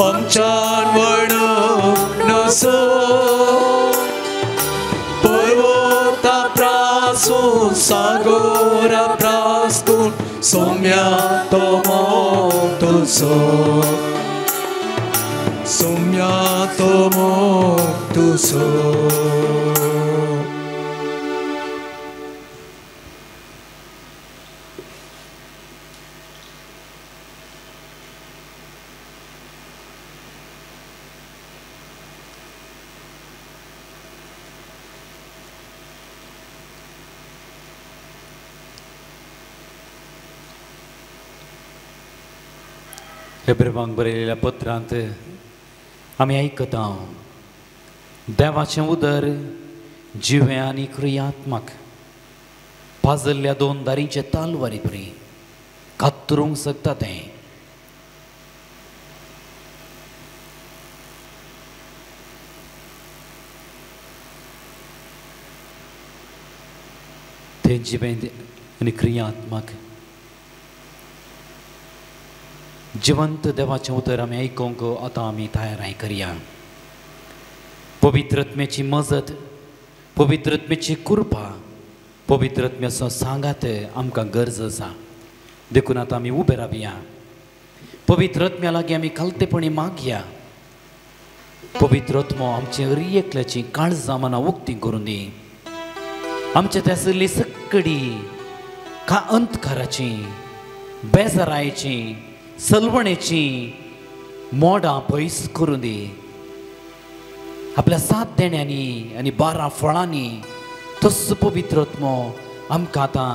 Speaker 6: आमच्यान वडोवंक नसो, पर्वता प्रासू सागरा प्रासू सोम्या तो मोग तुजो, सोम्या तो मोग तुजो.
Speaker 4: हेब्रेवांक बरयलेल्या पत्रांत आमी आयकता, देवाचें उदर जिवें आनी क्रियात्मक, पाजल्ल्या दोन दारींचे तालवारी परी कातरूंक शकता तें. तें जिवें आनी क्रियात्मक जिवंत देवाचें उतर आमी आयकूंक आतां आमी तयाराय करया. पवित्र आत्म्याची मजत, पवित्र आत्म्याची कृपा, पवित्र आत्म्याचो सांगात आमकां गरज आसा. देखून आतां आमी उबे रावया, पवित्र आत्म्या लागीं आमी खालतेपणी मागया. पवित्र आत्मो आमचे हर एकल्याची काळजां मनां उक्ती करून दी. आमच्या त्या आशिल्ली सक्कडी का अंतकाराची, बेजारायची, सलवणेची मोडां पयस करून दी. आपल्या सात देण्यांनी आनी 12 फळांनी तस पवित्र आत्मो आमकां आतां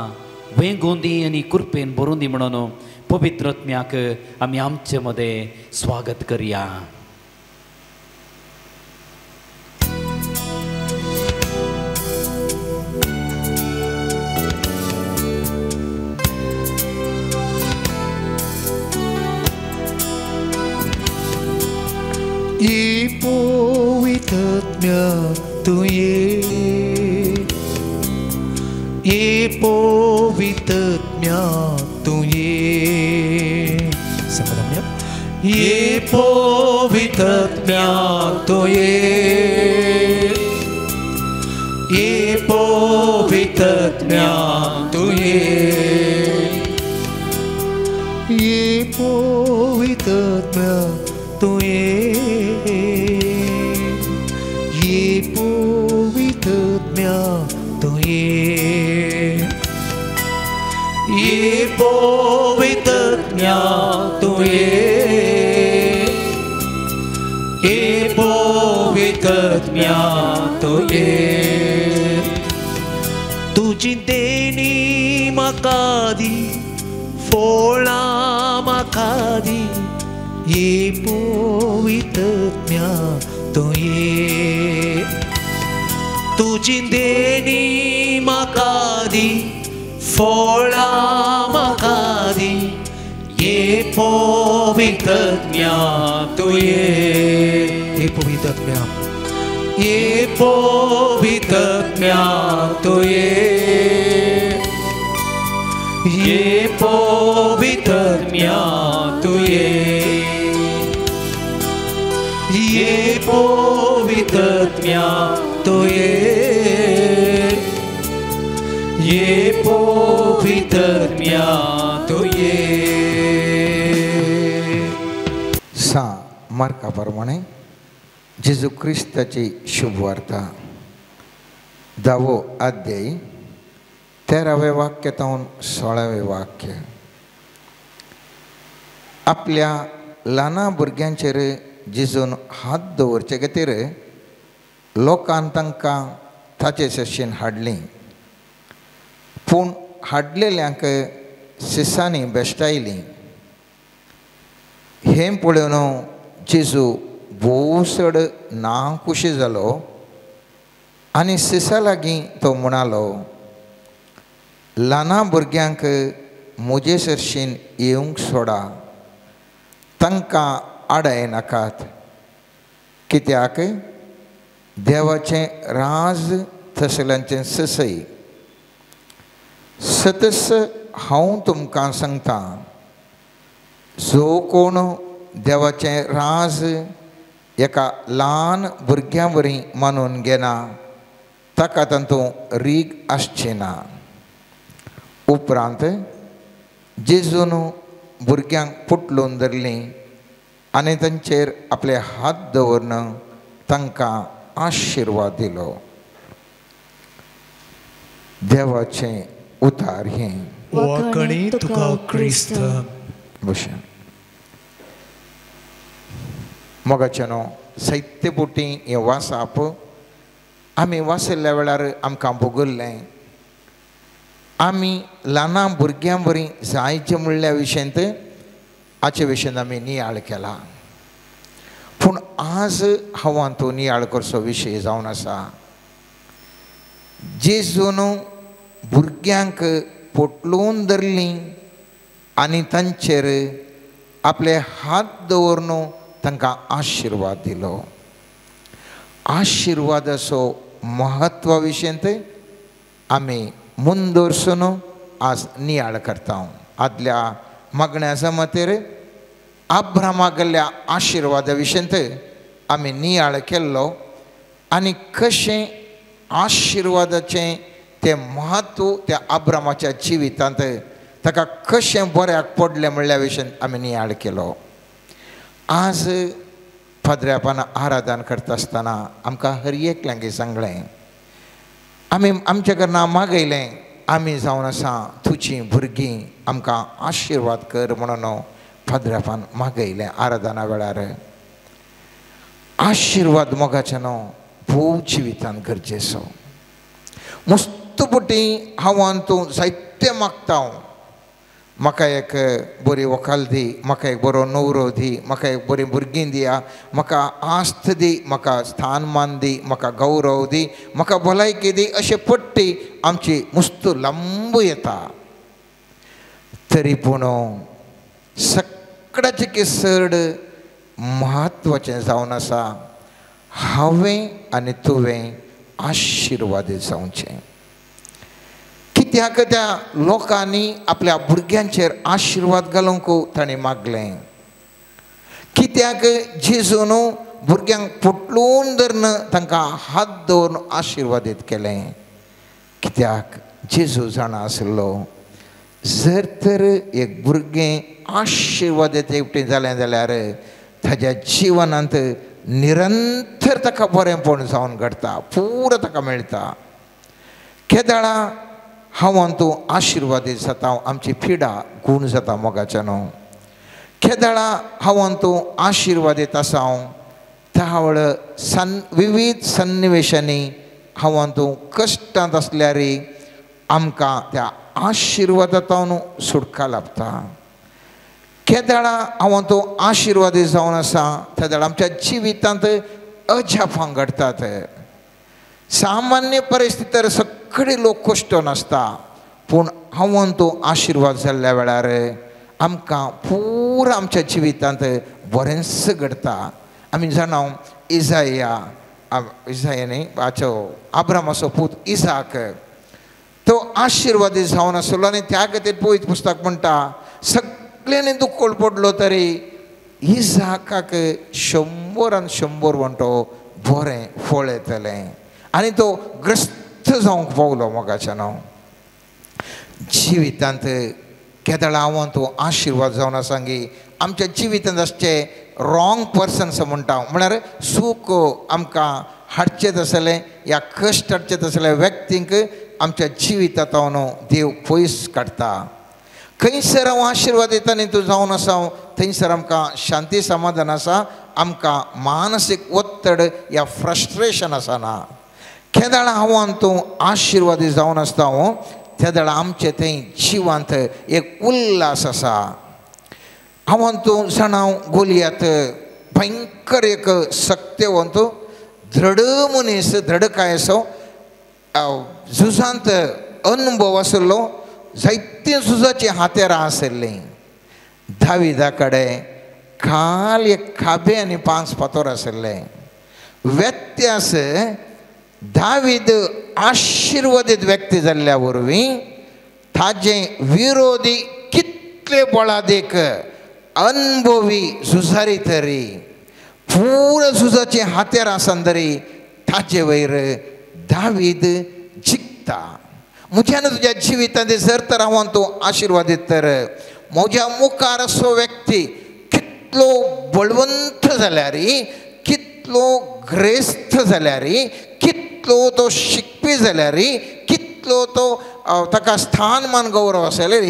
Speaker 4: वेंगोवन दी आनी कृपेन भरून दी. म्हणून पवित्र आत्म्याक आमी आमचे मदें स्वागत करया.
Speaker 6: पवित्र तूं ये, ये पवित्र तूं ये, ये पवित्र तूं ये, ये पवित्र तूं ये, ये पवित्र तूं ये, ये पवित्र तूं ये, ये पवित्र तूं ये, ये पवित्र तूं ये. तुजी देणी म्हाका दी, फळां म्हाका दी, ये पवित्र तूं ये. तुजी देणी म्हाका दी, फळां म्हाका दी, ये पवित्र तूं ये, ये पवित्र, ये पवित्र तूं ये, ये पवित्र तूं ये, ये पवित्र तूं ये, ये पवित्र तूं ये.
Speaker 1: सा मार्का प्रमाणे जेजू क्रिस्ताची शुभवार्ता, 10वो अध्याय, 13वें वाक्य तावन 16वें वाक्य. आपल्या ल्हाना भुरग्यांचेर जेजून हात दवरचे खातीर लोकान तांकां ताचे सरशीन हाडलीं, पूण हाडलेल्यांक सिसांनी बेश्टायलीं. हें पळोवन जेजू भोव चड नाखुशी जालो आनी सिसा लागीं तो म्हणालो, ल्हाना भुरग्यांक म्हजे सरशीन येवंक सोडा, तांकां आडाय नाकात, कित्याक देवाचें राज तसल्यांचें ससय. सतस हांव तुमकां सांगता, जो कोण देवाचें राज एका ल्हान भुरग्यां वरी मानून घेना ताका तातूंत रीग आसची ना. उपरांत जेजून भुरग्यांक पुटलून धरलीं आनी तांचेर आपले हात दवरून तांकां आशिर्वाद दिलो. देवाचें उतार हें.
Speaker 6: वाकणी तुका क्रिस्त.
Speaker 1: भशेन मोगाचें न्हू साहित्यपुटी हें वाचप आमी वाचिल्ल्या वेळार आमकां भोगल्लें. आमी ल्हाना भुरग्यां वरी जायचें म्हणल्या विशयांत हाचे विशयन आमी नियाळ केला. पूण आज हांव तो नियाळ करचो विशय जावन आसा. जेजून भुरग्यांक पोटलून धरलीं आनी तांचेर आपले हात दवरून तांकां आशिर्वाद दिलो. आशिर्वादाचो म्हत्वा विशयंत आमी मुंदोरसून आज नियाळ करता. आदल्या मागण्या जमातेर अब्रामा गेल्ल्या आशिर्वादा विशयंत आमी नियाळ केल्लो आनी कशें आशिर्वादाचें तें म्हत्व त्या अब्रामाच्या जिवितांत ताका कशें बऱ्याक पडलें म्हणल्या विशयन आमी नियाळ केलो. आज पाद्र्यापान आराधन करता आसतना आमकां हर एकल्यांक सांगलें, आमी आमच्या घरा मागयलें, आमी जावन आसा तुजीं भुरगीं आमकां आशिर्वाद कर म्हणून पाद्र्यापान मागयलें आराधना वेळार. आशिर्वाद मोगाचें न्हू भोव जिवितान गरजेचो. मुस्त पुटी हांव तूं जायतें मागता, म्हाका एक बरी वकाल दी, म्हाका एक बरो न्हवरो दी, म्हाका एक बरी भुरगीं दिया, म्हाका आस्त दी, म्हाका स्थानमान दी, म्हाका गौरव दी, म्हाका भलायकी दी, अशें पट्टी आमची मुस्त लांब येता. तरी पूण सगळ्याचे चड म्हत्वाचें जावन आसा हांवें आनी तुवें आशिर्वादीत जावचें. कित्याक त्या लोकांनी आपल्या भुरग्यांचेर आशिर्वाद घालूंक ताणें मागलें. कित्याक जेजून भुरग्यांक पोटलून धरून तांकां हात दवरून आशिर्वादीत केलें. कित्याक जेजू जाणा आसलो जर तर एक भुरगें आशिर्वादीत एकटें जालें जाल्यार ताज्या जिवनांत निरंतर ताका बरेंपण जावन घडटा, पुरो ताका मेळटा. केदाळा हांव तूं आशिर्वादीत जाता, आमची पिडा गूण जाता मोगाच्या न्हू. केदाळा हांव तूं आशिर्वादीत आसा त्या वेळ विविध सन्निवेशांनी हांव तूं कश्टांत आसल्यार आमकां त्या आशिर्वादांतून सुटका लाभता. केदाळा हांव तूं आशिर्वादीत जावन आसा त्या वेळार आमच्या जिवितांत अजापां घडटात. सामान्य परिस्थितीर सगळे लोक कश्टोन आसता, पूण हांव तूं आशिर्वाद जाल्ल्या वेळार आमकां पुरा आमच्या जिवितांत बरेंच घडटा. आमी जाणा इजाया, इजाया न्ही हाचो आब्रामाचो पूत इजाक तो आशिर्वादीत जावन आसलो आनी त्या खातीर पवित्र पुस्तक म्हणटा सगळ्यांनी दुखोळ पडलो तरी इजाकाक 100 आनी 100 वंटो बरें फळ येतलें आनी तो ग्रस्त जावंक पावलो. मोगाच्यान जिवितांत केदळा हांव तूं आशिर्वाद जावन आसा गी आमच्या जिवितांत आसचे रॉंग पर्सन्स म्हणटा, म्हळ्यार सूख आमकां हाडचें आसलें या कश्ट हाडचें आसलें व्यक्तींक आमच्या जिवितांत देव पयस काडटा. खंयसर हांव आशिर्वाद दिता न्ही तूं जावन आसा थंयसर आमकां शांती समाधान आसा, आमकां मानसीक ಒತ್ತಡ या फ्रस्ट्रेशन आसना. केदाळा हांव तूं आशिर्वादी जावन आसता हांव तेदाळा आमचें थंय जिवांत एक उल्हास आसा. हांव तूं जाणा गोलियात भयंकर एक सक्तेवंत दृढ मनीस, दृढकाय असो झुजांत अनुभव आसलो, जायतीं झुजाचीं हातेरां आशिल्लीं. दाविदा कडेन काल एक खाबे आनी 5 फातोर आशिल्ले. व्यत्यास दावीद आशिर्वादीत व्यक्ती जाल्ल्या वरवीं ताजे विरोधी कितले बळादीक अनुभवी झुजारी तरी पुरा झुजाचीं हातेरां आसन तरी ताजे वयर दावीद जिखता. म्हज्यान तुज्या जिवितांत जर तर हांव तूं आशिर्वादीत तर म्हज्या मुखार असो व्यक्ती कितलो बळवंत जाल्यार, कितलो ग्रेस्त जाल्यार, कितलो तो शिकपी जाल्यार, कितलो तो ताका स्थानमान गौरव आसा जाल्यार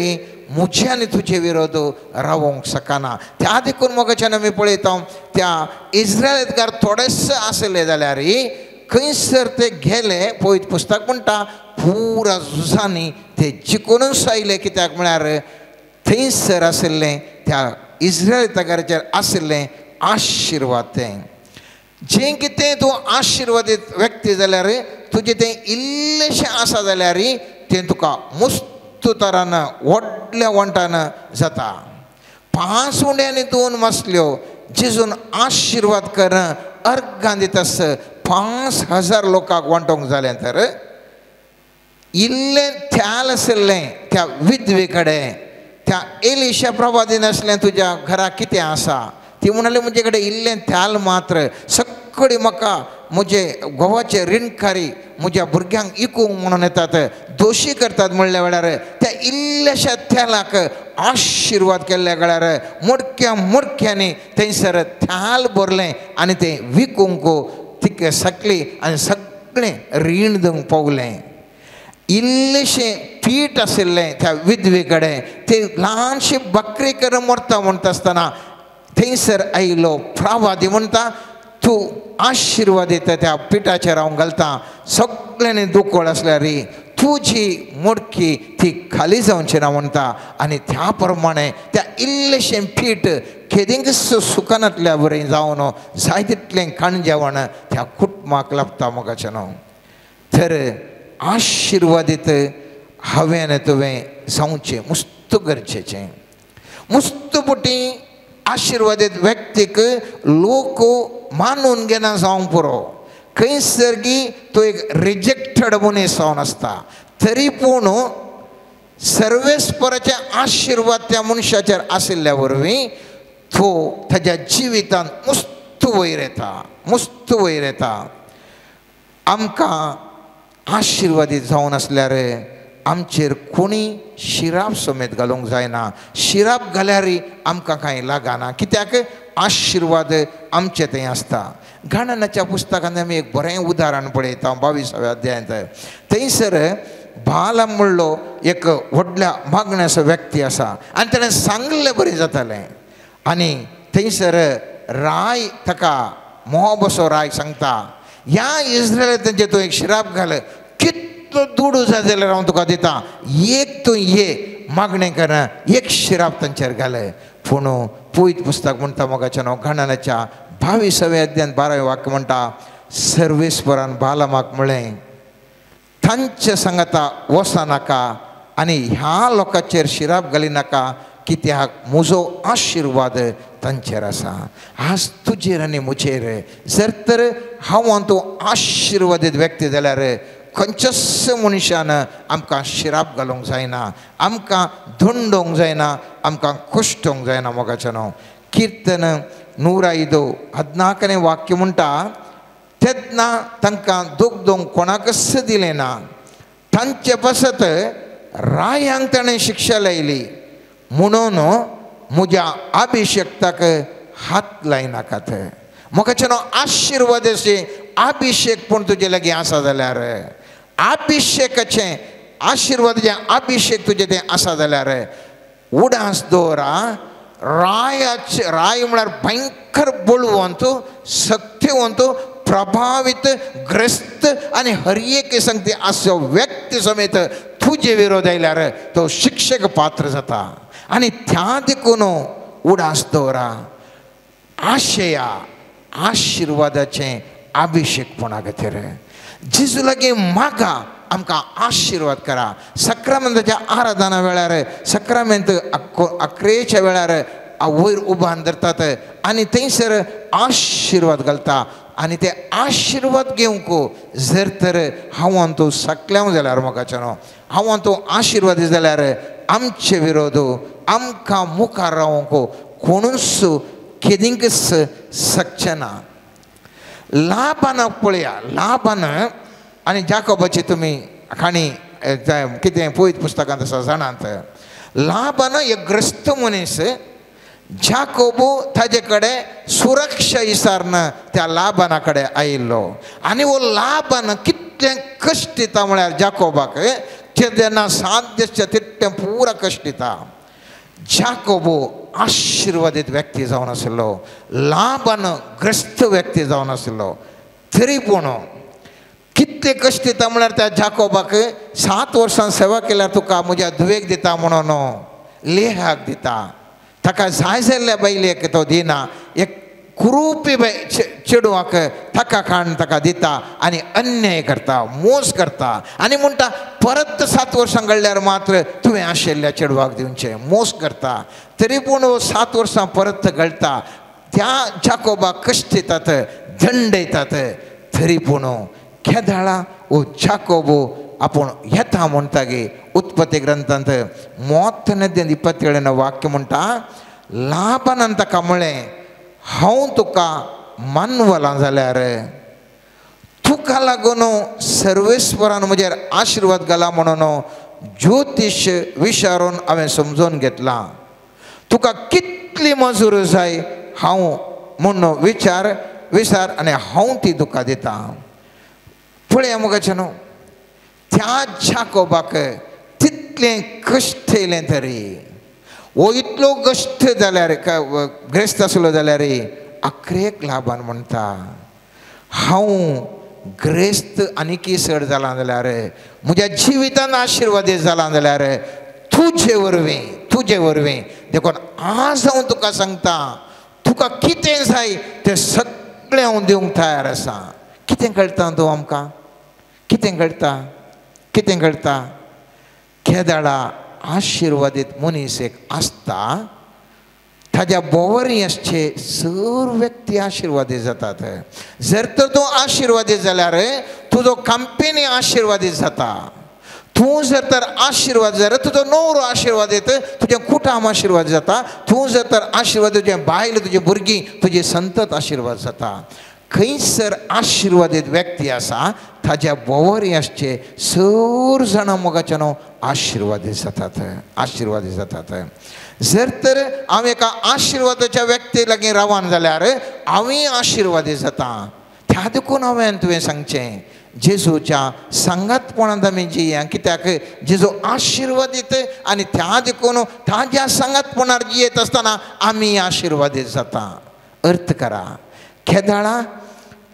Speaker 1: म्हज्या आनी तुजे विरोध रावोंक शकना. त्या देखून मोगाच्यान आमी पळयता त्या इस्रायलकार थोडेच आसले जाल्यार खंयसर ते गेले. पवित्र पुस्तक म्हणटा पुरा झुजांनी ते जिखूनच आयले. कित्याक म्हळ्यार थंयसर आशिल्लें त्या इस्रायल तगाराचेर आशिल्लें आशिर्वाद तें जें कितें तूं आशिर्वादीत व्यक्ती जाल्यार तुजें तें इल्लेशें आसा जाल्यार तें तुका मुस्त तरान व्हडल्या वंटान जाता. 5 उंडे आनी 2 मासल्यो जेजून आशिर्वाद कर अर्गां दिता 5000 लोकांक वांटोवंक जालें तर इल्लें थ्याल आशिल्लें त्या विधवे कडेन त्या एलिशा प्रवादी नासलें तुज्या घरा कितें आसा ती म्हणाली म्हजे कडेन इल्लें थ्याल मात्र सगळी म्हाका म्हजे घोवाचे रिणकारी म्हज्या भुरग्यांक इकूंक म्हणून येतात दोशी करतात म्हणल्या वेळार त्या इल्ल्याशा थ्यालाक आशिर्वाद केल्ल्या वेळार मोडक्या मोडक्यांनी थंयसर थ्याल भरलें आनी तें विकूंक तिका सकली आनी सगळें रीण दिवंक पावलें. इल्लेशें पीठ आशिल्लें त्या विधवे कडेन ते ल्हानशी बकरी करून मरता म्हणटा आसतना थंयसर आयलो प्रवादी म्हणटा तूं आशिर्वाद दिता त्या पिठाचेर हांव घालता सगळ्यांनी दुकोळ आसल्यार तुजी मोडकी ती खाली जावची ना म्हणटा आनी त्या प्रमाणे त्या इल्लेशें पीठ केदींकच सुकनातल्या बरें जावन जाय तितलें खाण जेवण त्या कुटुंबाक लाभता मोगाचें न्हू. तर आशिर्वादीत हांवें तुवें जावचें मुस्त गरजेचें. मुस्त पुटी आशिर्वादीत व्यक्तीक लोक मानून घेना जावंक पुरो खंयसर गी तो एक रिजेक्टेड मनीस जावन आसता तरी पूण सर्वेस्पराचे आशिर्वाद त्या मनशाचेर आशिल्ल्या वरवीं तो ताज्या जिवितांत मुस्त वयर येता मुस्त वयर येता. आमकां आशिर्वादीत जावन आसल्यार आमचेर कोणी शिराप समेत घालूंक जायना. शिराप घाल्यार आमकां कांय लागना कित्याक आशिर्वाद आमचे थंय आसता. गणनाच्या पुस्तकांत आमी एक बरें उदाहरण पळयता 22व्या अध्यायांत. थंयसर बालाम म्हणलो एक व्हडल्या मागण्याचो व्यक्ती आसा आनी ताणें सांगलें बरें जातालें आनी थंयसर राय ताका मोहबसो राय सांगता ह्या इस्रायलांत तूं एक शिराप घाल कितलो दुडू जाय जाल्यार हांव तुका दिता एक तूं ये मागणें कर एक शिराप तांचेर घाले. पूण पवित्र पुस्तक म्हणटा मोगाचें न्हू गणनाच्या 22व्या अध्यायांत 12वें वाक्य म्हणटा सर्वेस्परान बालामाक म्हळें तांचे सांगता वचनाका आनी ह्या लोकांचेर शिराप घालिनाका कित्याक म्हजो आशिर्वाद तांचेर आसा. आज तुजेर आनी म्हजेर जर तर हांव तूं आशिर्वादीत व्यक्ती जाल्यार खंयच्याच मनशान आमकां शिराप घालूंक जायना आमकां धोंडोवंक जायना आमकां कुश्टोवंक जायना मोगाचें न्हू. किर्तन 105 14 वाक्य म्हणटा तेन्ना तांकां दोग कोणाकच दिलें ना तांचे पासत रायांक ताणें शिक्षा लायली म्हणून म्हज्या अभिषेक्ताक हात लायनाकात. म्हाका न्हू आशिर्वादाचे अभिषेक पूण तुजे लागीं आसा जाल्यार अभिषेकाचें आशिर्वादाचें अभिषेक तुजें तें आसा जाल्यार उडास दवरा रायाचे राय म्हळ्यार भयंकर बळवंत शक्तिवंत प्रभावीत ग्रस्त आनी हर एक संगती असो व्यक्ती समेत तुजे विरोध आयल्यार तो शिक्षक पात्र जाता आनी त्या देखून उडास दवरा आशया आशिर्वादाचें अभिषेकपणा खातीर जेजू लागीं मागा आमकां आशिर्वाद करा. सक्रामेंताच्या आराधना वेळार सक्रामेंत अक्रेच्या वेळार वयर उबान धरतात आनी थंयसर आशिर्वाद घालता आनी ते आशिर्वाद घेवंक जर तर हांव तूं सकल्याव जाल्यार मोगाचें न्हू हांव तूं आशिर्वादी जाल्यार आमचे विरोध आमकां मुखार रावंक कोणूच केदींकच शकचें ना. लाबानाक पळया लाबान आनी जाकोबाची तुमी काणी कितें पवित्र पुस्तकांत आसा जाणात. लाबान एक ग्रस्त मनीस जाकोबू ताजे कडेन सुरक्षा विचारून त्या लाबाना कडेन आयिल्लो आनी हो लाबान कितलें कश्ट दिता म्हळ्यार जाकोबाक ते तेन्ना सात दिसचें तितलें पुरा कश्ट दिता. जाकोबू आशिर्वादीत व्यक्ती जावन आशिल्लो लाबान ग्रस्त व्यक्ती जावन आशिल्लो तरी पूण कितले कश्ट दिता म्हळ्यार त्या जाकोबाक 7 वर्सां सेवा केल्यार तुका म्हज्या धुवेक दिता म्हणून लेहाक दिता. ताका जाय जाल्ल्या बायलेक तो दिना, एक कुरूपी चेडवाक ताका खाण ताका दिता आनी अन्याय करता, मोस करता आनी म्हणटा परत 7 वर्सां घडल्यार मात्र तुवें आशिल्ल्या चेडवाक दिवचें, मोस करता. तरी पूण 7 वर्सां परत घडटा, त्या जाकोबाक कश्ट येतात, दंड येतात. तरी पूण केदाळा ओ जाकोब आपूण येता म्हणटा गे. उत्पत्ती ग्रंथांत 31 27 वाक्य म्हणटा, लाबानान ताका म्हळें हांव तुका मानवलां जाल्यार तुका लागून सर्वेस्वरान म्हजेर आशिर्वाद घाला म्हणून ज्योतिश विचारून हांवें समजून घेतलां. तुका कितली मजूर जाय हांव म्हूण विचार विचार आनी हांव ती तुका दिता. पळया मुगाचें न्हू, त्या जाकोबाक तितलें कश्ट येयलें तरी वो इतलो कश्ट जाल्यार ग्रेस्त आसलो जाल्यार आखरेक लाबान म्हणटा हांव ग्रेस्त आनीकय चड जालां जाल्यार म्हज्या जिवितान आशिर्वादी जालां जाल्यार तुजे वरवीं, तुजे वरवीं. देखून आज हांव तुका सांगता तुका कितें जाय तें सगळें हांव दिवंक तयार आसा. कितें कळटा तूं आमकां? कितें कळटा? कितें कळटा? केदाळा आशिर्वादीत मनीस एक आसता, ताज्या बोवरी आसचे सर्व व्यक्ती आशिर्वादी जातात. जर तर तूं आशिर्वादी जाल्यार तुजो कंपेनी आशिर्वादी जाता. तूं जर तर आशिर्वाद जाल्यार तुजो नवरो आशिर्वाद येता, तुजें कुटुंब आशिर्वाद जाता. तूं जर तर आशिर्वाद तुजें बायल, तुजी भुरगीं, तुजी संतत आशिर्वाद जाता. खंयसर आशिर्वादीत व्यक्ती आसा ताज्या बोवरी आसचे सर्व जाणां मोगाचे न्हू आशिर्वादी जातात, आशिर्वादी जातात. जर तर हांव एका आशिर्वादाच्या व्यक्ती लागीं रावन जाल्यार हांवूय आशिर्वादी जाता. त्या देखून हांवें तुवें सांगचें जेजूच्या सांगातपणांत आमी जिया. कित्याक जेजू आशिर्वादीत आनी त्या देखून ताज्या सांगातपणार जियेत आसतना आमी आशिर्वादीत जाता. अर्थ करा, केदाळा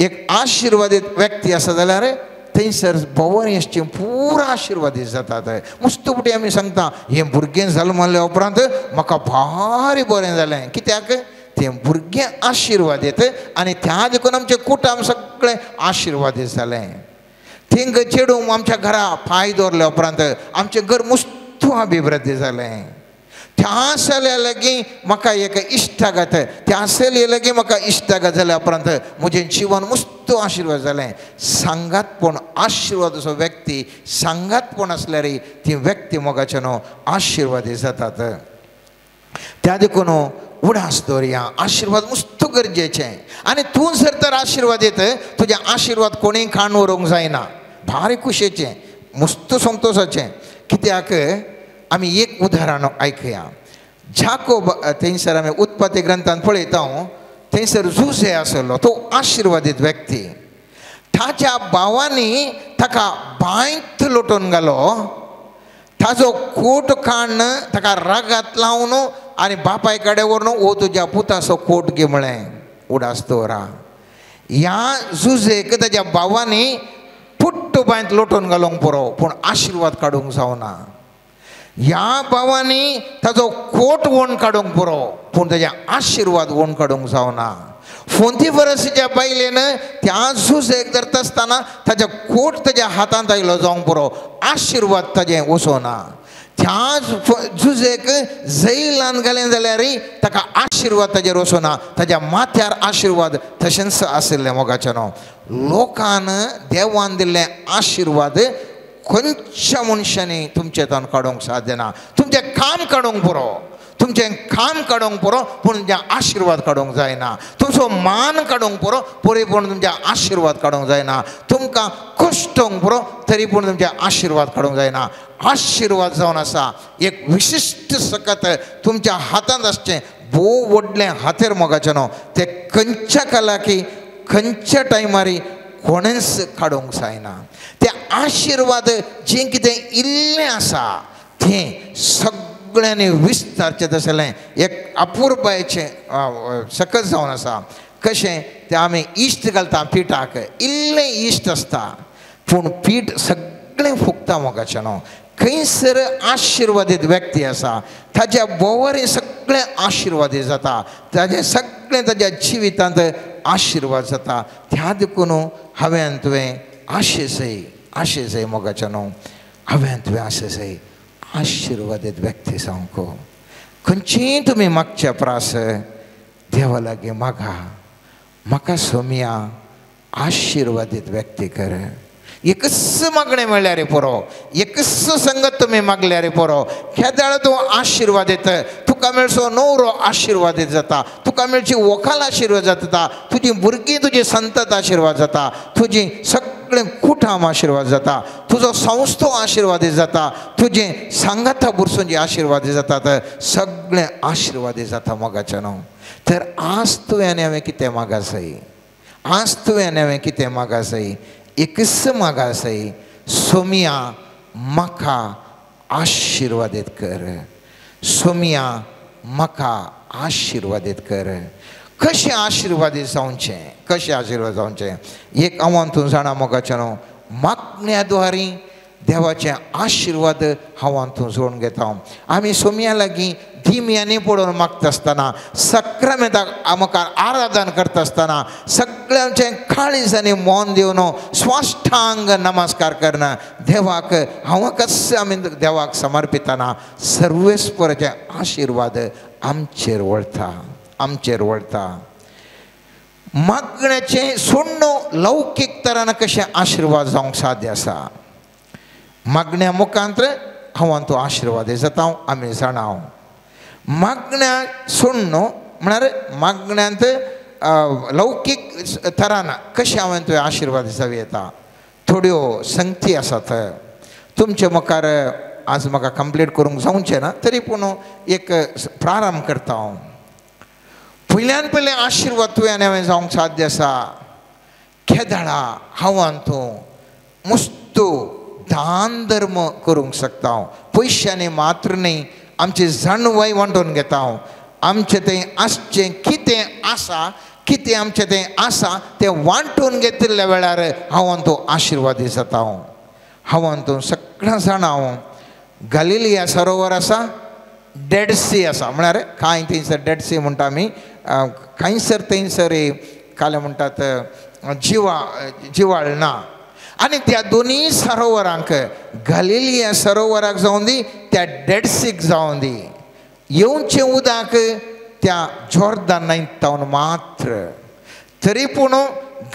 Speaker 1: एक आशिर्वादीत व्यक्ती आसा जाल्यार थंयसर भोंवरी आसची पुरा आशिर्वादीत जातात. मुस्त फुडें आमी सांगता हें भुरगें जालें म्हणल्या उपरांत म्हाका भारी बरें जालें. कित्याक तें भुरगें आशिर्वादीत आनी त्या देखून आमचें कुटुंब सगळें आशिर्वादीत जालें. थिंग चेडूं आमच्या घरा पांय दवरल्या उपरांत आमचें घर मुस्तू अभिवृद्धी जालें. त्या चल्या लागीं म्हाका एक इश्टागत, त्या चलये लागीं म्हाका इश्टागत जाल्या उपरांत म्हजें जिवन मुस्तू आशिर्वाद जालें. सांगातपण आशिर्वाद असो व्यक्ती सांगातपण आसल्यार ती व्यक्ती मोगाचे न्हू आशिर्वादी जातात. त्या देखून उडास दवरया, आशिर्वाद मुस्तू गरजेचें. आनी तूं जर तर आशिर्वाद येत तुजें आशिर्वाद कोणीय खाण व्हरूंक जायना. भारी खुशयेचें, मुस्तू संतोशाचें. कित्याक आमी एक उदाहरण आयकया. जाकोब थंयसर आमी उत्पत्ती ग्रंथान पळयता थंयसर जुझे आसलो तो आशिर्वादीत व्यक्ती. ताच्या भावांनी ताका बांयत लोटून घालो, ताजो कोट काडून ताका रागात लावन आनी बापाय कडेन व्हरून ओ तुज्या पुताचो कोट घे म्हळें. उडास दवरा, ह्या जुझेक ताज्या भावांनी पुट्ट बांयत लोटून घालूंक पुरो पूण आशिर्वाद काडूंक जावना. ह्या भावांनी ताजो कोट वोण काडूंक पुरो पूण ताजे आशिर्वाद वोण काडूंक जावना. फोंतीफरसीच्या बायलेन त्या जुझेक धरता आसतना ताजो कोट ताज्या हातांत आयलो जावंक पुरो, आशिर्वाद ताजें वचोना. त्या जुझेक जैलान घालें जाल्यार ताका आशिर्वाद ताजेर वचोना, ताज्या माथ्यार आशिर्वाद तशेंच आशिल्लें. मोगाचें न्हू लोकान देवान दिल्लें आशिर्वाद खंयच्या मनशांनी तुमचें तान काडूंक साध्य ना. तुमचें काम काडूंक पुरो, तुमचें काम काडूंक पुरो पूण तुमचें आशिर्वाद काडूंक जायना. तुमचो मान काडूंक पुरो तरी पूण तुमचें आशिर्वाद काडूंक जायना. तुमकां कश्टोंक पुरो तरी पूण तुमचें आशिर्वाद काडूंक जायना. आशिर्वाद जावन आसा एक विशिश्ट सकत तुमच्या हातांत आसचें भोव व्हडलें हातेर मोगाचें न्हू तें खंयच्या कलाकी खंयच्या टायमारी कोणेंच काडूंक जायना. ते आशिर्वाद जें कितें इल्लें आसा तें सगळ्यांनी विस्तारचें तसलें एक अपुरबायेचें सकत जावन आसा. कशें तें आमी इश्ट घालता पिठाक, इल्लें इश्ट आसता पूण पीठ सगळें फुगता मोगाचें न्हू. खंयसर आशिर्वादीत व्यक्ती आसा ताज्या भोंवरी सगळें आशिर्वादीत जाता, ताजें सगळें ताज्या जिवितांत आशिर्वाद जाता. त्या देखून हांवें तुवें आशेसय आशेसय मोगाच्या न्हू, हांवें तुवें आशेसय आशिर्वादीत व्यक्ती जावंक. खंयचीय तुमी मागच्या प्रास देवा लागीं मागा, म्हाका सोमया आशिर्वादीत व्यक्ती कर. एकच मागणें म्हणल्यार पुरो, एकच संगत तुमी मागल्यार पुरो. केदाळ तूं आशिर्वादीत, तुका मेळचो नवरो आशिर्वादीत जाता, तुका मेळची वखाल आशिर्वाद जाता, तुजी भुरगीं तुजी संतत आशिर्वाद जाता, तुजी सगळें कुटाम आशिर्वाद जाता, तुजो संस्थो आशिर्वादीत जाता, तुजें सांगाता बुरसूंचे आशिर्वादीत जातात, सगळें आशिर्वादीत जाता मोगाचें न्हू. तर आज तुवें आनी हांवें कितें मागासय, आज तुवें आनी हांवें कितें मागासय, एकच मागासय, सोमिया म्हाका आशिर्वादीत कर, सोमिया म्हाका आशिर्वादीत कर. कशें आशिर्वादीत जावचें, कशें आशिर्वाद जावचें? एक हांव तूं जाणा मोगाचें न्हू, मागण्या द्वारी देवाचे आशिर्वाद हांव तूं जोडून घेता. आमी सोमया लागीं धिम्यांनी पडून मागता आसतना, सक्रामेंताक मुखार आराधन करता आसतना, सगळ्यांचें काळीज आनी मन दिवन स्वाष्टांग नमस्कार करना देवाक हांव कशें आमी देवाक समर्पितना सर्वेस्पराचे आशिर्वाद आमचेर वळता, आमचेर वळता. मागण्याचें सोडणो लौकीक तरान कशें आशिर्वाद जावंक साध्य आसा. मागण्या मुखांत हांव तो आशिर्वाद जाता आमी जाणा. मागण्या सोडणो म्हळ्यार मागण्यांत लौकीक तरान कशें हांवें तुवें आशिर्वाद जावं येता. थोड्यो संगती आसात तुमचे मुखार आज म्हाका कंप्लीट करूंक जावचें ना, तरी पूण एक प्रारंभ करता हांव. पयल्यान पयलें आशिर्वाद तुवें आनी हांवें जावंक साध्य आसा. केदाळा हांव तूं मुस्तू दान धर्म करूंक शकता हांव, पयशांनी मात्र न्ही, आमची जाणवाय वांटून घेता हांव. आमचें तें आसचें कितें आसा, कितें आमचें तें आसा तें वांटून घेतिल्ल्या वेळार हांव तूं आशिर्वादी जाता हांव. हांव तूं सगळ्यां जाणा हांव गलिलिया सरोवर आसा, डेड सी आसा, म्हळ्यार कांय थंयसर डेड सी म्हणटा आमी, कांयसर थंयसर काले म्हणटात जिवा जिवाळ ना. आनी त्या दोनूय सरोवरांक, गलिलिया सरोवराक जावन दी, त्या डेडसीक जावन दी, येवचें उदक त्या जॉर्दन न्हंयतावन मात्र. तरी पूण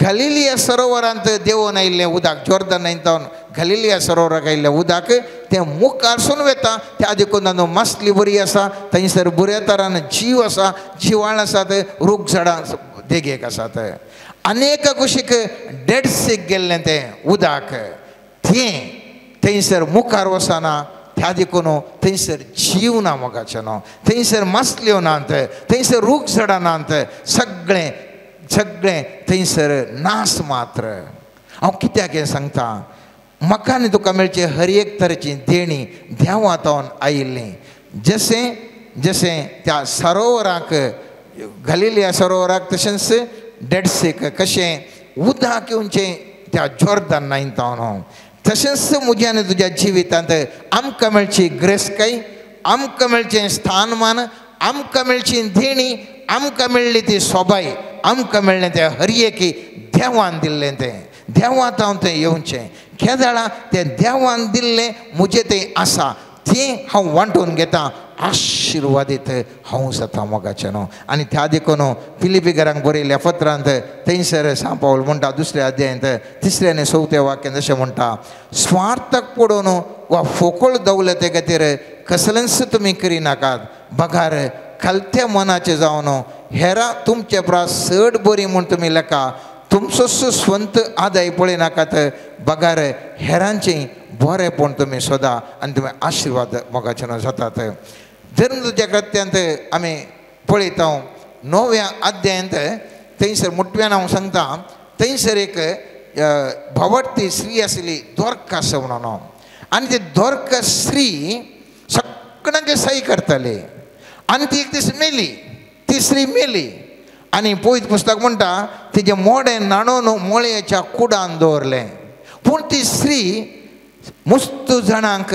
Speaker 1: गलिलिया सरोवरांत देंवून आयिल्लें उदक, जॉर्दन न्हंयतावन गलिलिया सरोवराक आयिल्लें उदक तें मुखारसून वता. त्या देखून तातूंत मासली बरी आसा, थंयसर बऱ्या तरान जीव आसा, जिवाळ आसात, रूख झाडां देगेक आसात. अनेक कुशीक डेडसीक गेल्लें तें उदक तें थंयसर मुखार वचना, त्या देखून थंयसर जीव ना मोगाचें न्हू, थंयसर मासल्यो नात, थंयसर रूख झाडां नात, सगळें सगळें थंयसर नास मात्र. हांव कित्याक हें सांगता, म्हाका आनी तुका मेळचें हर एक तरेची देणी देवांतून आयिल्ली. जशें जशें त्या सरोवराक, गलिलिया सरोवराक, तशेंच डेडसीक कशें उदक येवचें त्या जॉर्दन न्हंयतावन, तशेंच म्हज्या आनी तुज्या जिवितांत आमकां मेळची ग्रेसकाय, आमकां मेळचें स्थानमान, आमकां मेळची देणी, आमकां मेळ्ळी ती सोबाय, आमकां मेळ्ळें तें हर एकी देवान दिल्लें, तें देवांत तें येवचें. केदाळा तें देवान दिल्लें म्हजें तें आसा तें हांव वांटून घेता, आशिर्वादीत हांव जाता मोगाचें न्हू. आनी त्या देखून फिलिपीकरांक बरयल्ल्या पत्रांत थंयसर सांव पावल म्हणटा दुसऱ्या अध्यायांत तिसऱ्या आनी चवथ्या वाक्यांत अशें म्हणटा, स्वार्थाक पडून वा फोकळ दवलते खातीर कसलेंच तुमी करिनाकात, बगार खालत्या मनाचें जावन हेरां तुमचे प्रास चड बरी म्हूण तुमी लेखा, तुमचोच स्वंत आदाय पळयनाकात, बगार हेरांचें बरेंपण तुमी सोदा आनी तुमी आशिर्वाद मोगाचे न्हू जातात. धर्मदूताच्या कृत्यांत आमी पळयता 9व्या अध्यायांत थंयसर मोटव्यान हांव सांगता, थंयसर एक भावार्थी स्त्री आशिल्ली दोरकास म्हणून, आनी ती दोरकास स्त्री सगळ्यांक सही करताली आनी ती एक दीस मेली, ती स्त्री मेली. आनी पवित्र पुस्तक म्हणटा तिजें मोडें न्हाणोवन मोळयेच्या कुडान दवरलें. पूण ती स्त्री मुस्त जाणांक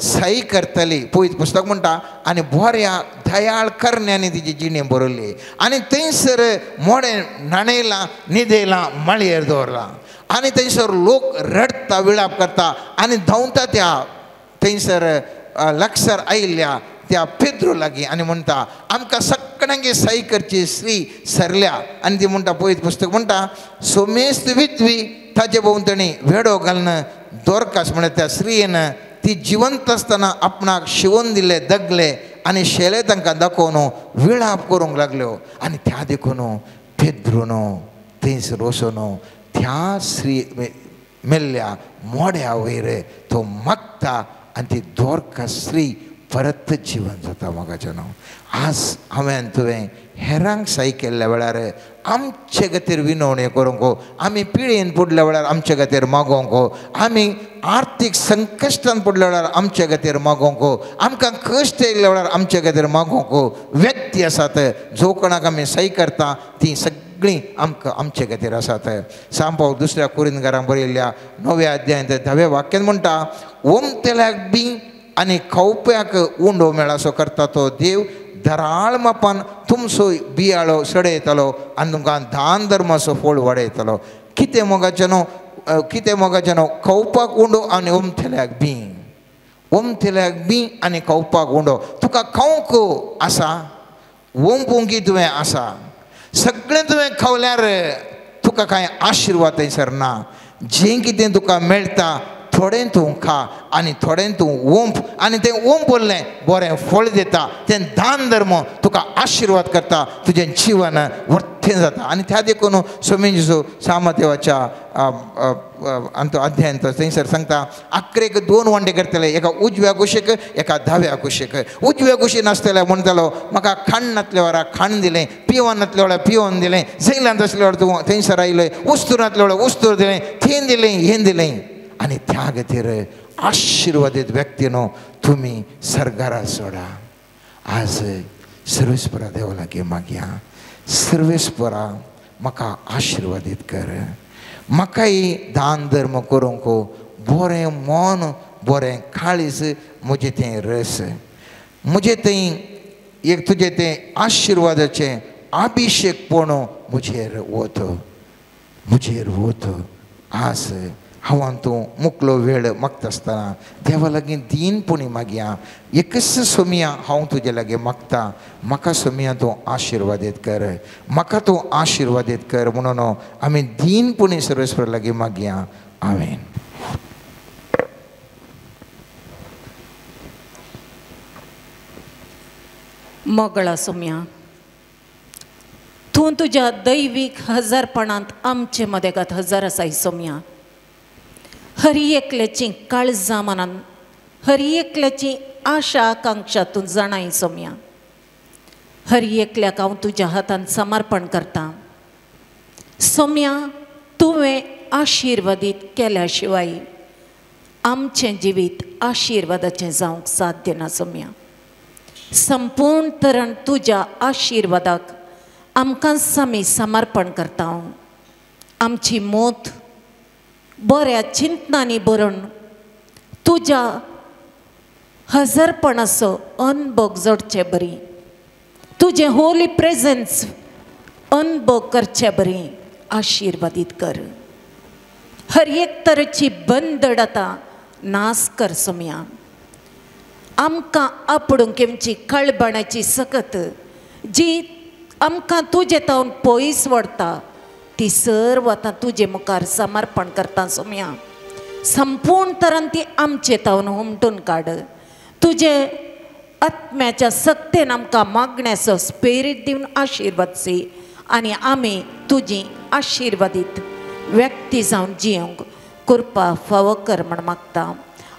Speaker 1: सही करतली. पवित्र पुस्तक म्हणटा आनी बऱ्या दयाळ करण्यांनी तिची जिणे बरयली आनी थंयसर मोडें न्हाणयलां, न्हिदयलां, माळयेर दवरलां आनी थंयसर लोक रडटा, विळाप करता आनी धांवता त्या थंयसर लक्षार आयिल्ल्या त्या पेद्रो लागीं आनी म्हणटा आमकां सगळ्यांक सही करची स्त्री सरल्या. आनी ती म्हणटा, पवित्र पुस्तक म्हणटा सोमेस्त विधवी ताजे भोंवतणी वेडो घालून दोरकास म्हळ्यार त्या स्त्रियेन ती जिवंत आसतना आपणाक शिवोन दिले दगले आनी शेले तांकां दाखोवन विळाप करूंक लागल्यो. आनी त्या देखून पेद्रून थंयसर वचून त्या स्त्री मेल्ल्या मोड्या वयर तो मागता आनी ती दोरकास स्त्री परत जिवन जाता. मोगाचें न्हू आज हांवें तुवें हेरांक साय केल्ल्या वेळार आमचे खातीर विनवणी करूंक, आमी पिळयेन पडल्या वेळार आमचे खातीर मागोवंक, आमी आर्थीक संकश्टान पडल्या वेळार आमचे खातीर मागोवंक, आमकां कश्ट येयल्ल्या वेळार आमचे खातीर मागोवंक व्यक्ती आसात जो कोणाक आमी सही करता ती सगळीं आमकां आमचे खातीर आसात. सांपाव दुसऱ्या कुरिनकारांक बरयल्ल्या 9व्या अध्यायांत 10व्या वाक्यान म्हणटा ओमतेल्याक बी आनी खावप्याक उंडो मेळासो करता तो देव दराळ मापान तुमचो बियाळो सडयतलो आनी तुमकां दान धर्माचो फळ वाडयतलो. कितें मोगाचें न्हू, कितें मोगाचें न्हू, खावपाक उंडो आनी ओमथेल्याक बी, ओमथेल्याक बी आनी खावपाक उंडो. तुका खावंक आसा, ओंपूंक तुवें आसा, सगळें तुवें खावल्यार तुका कांय आशिर्वाद थंयसर ना. जें कितें तुका मेळटा थोडें तूं खा आनी थोडें तूं ओंप आनी तें ओंपल्लें बरें फळ दिता, तें दान धर्म तुका आशिर्वाद करता, तुजें जिवन वर्तें जाता. आनी त्या देखून स्वामी जेजू सामदेवाच्या आनी तो अध्यायन थंयसर सांगता आकरेक 2 वांटे करतले, एका उजव्या कुशीक एका दाव्या कुशीक. उजव्या कुशीन आसतले म्हणटलो म्हाका खाण नातल्या वेळार खाण दिलें, पिवन नातल्या वेळार पिवन दिलें, जैलांत आसल्या वेळार तूं थंयसर आयलें, उस्तूर नातल्या वेळार उस्तूर दिलें, थें दिलें, हें दिलें. आनी त्या खातीर आशिर्वादीत व्यक्ती न्हू तुमी सरकारा सोडा. आज सर्वेस्परा देवा लागीं मागया, सर्वेस्परा म्हाका आशिर्वादीत कर, म्हाकाय दान धर्म करूंक बरें मन, बरें काळीज, म्हजें तें रस, म्हजें थंय एक तुजें तें आशिर्वादाचें अभिशेकपण म्हजेर वत, म्हजेर वत. आज हांव तूं मुकलो वेळ मागता आसतना देवा लागीं दीनपणी मागया, एकच सोमिया हांव तुजे लागीं मागता, म्हाका सोमिया तूं आशिर्वादीत कर, म्हाका तूं आशिर्वादीत कर म्हणून आमी दीनपणी सर्वेस्पर लागीं मागया. आमेन.
Speaker 3: मोगळा सोम्या, तूं तुज्या दैवीक हजारपणांत आमचे मदेगात हजार आसाय सोम्या. हर एकल्याची काळजां मनान, हर एकल्याची आशा आकांक्षा तूं जाणाय सोम्या. हर एकल्याक हांव तुज्या हातान समर्पण करता सोम्या. तुवें आशिर्वादीत केल्या शिवाय आमचें जिवीत आशिर्वादाचें जावंक साध्य ना सोम्या. संपूर्ण तरण तुज्या आशिर्वादाक आमकां आमी समर्पण करता. आमची मोत बऱ्या चिंतनांनी भरून तुज्या हजारपणाचो अनभोग जोडचे बरी, तुजें होली प्रेजन्स अनभोग करचे बरी आशिर्वादीत कर. हर एक तरेची बंदड आतां नास कर सोम्या. आमकां आपडूंक घेवची कळबणाची सकत जी आमकां तुजे तावन पयस व्हरता ती सर्व आतां तुजे मुखार समर्पण करता सोम्या. संपूर्ण तरान ती आमचे तावन हुमटून काड. तुजे आत्म्याच्या सक्तेन आमकां मागण्याचो स्पिरीट दिवन आशिर्वाद सी आनी आमी तुजी आशिर्वादीत व्यक्ती जावन जियोंक कृपा फावो कर म्हण मागता.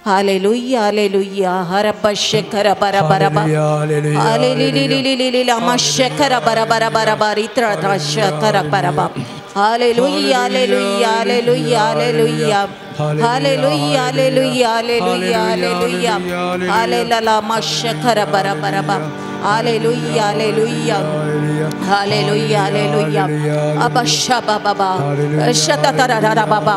Speaker 3: Hallelujah, hallelujah. हरबा शेखर बरा बरा हालेलुया शेखर बरा बरा बरा बरा इत्र शेखर बरा. Hallelujah, hallelujah, hallelujah, hallelujah, hallelujah, hallelujah, hallelujah, hallelujah, hallelujah. Shekhar बरा बरा. Hallelujah hallelujah hallelujah hallelujah अबा शाबा बाबा शततरा बाबा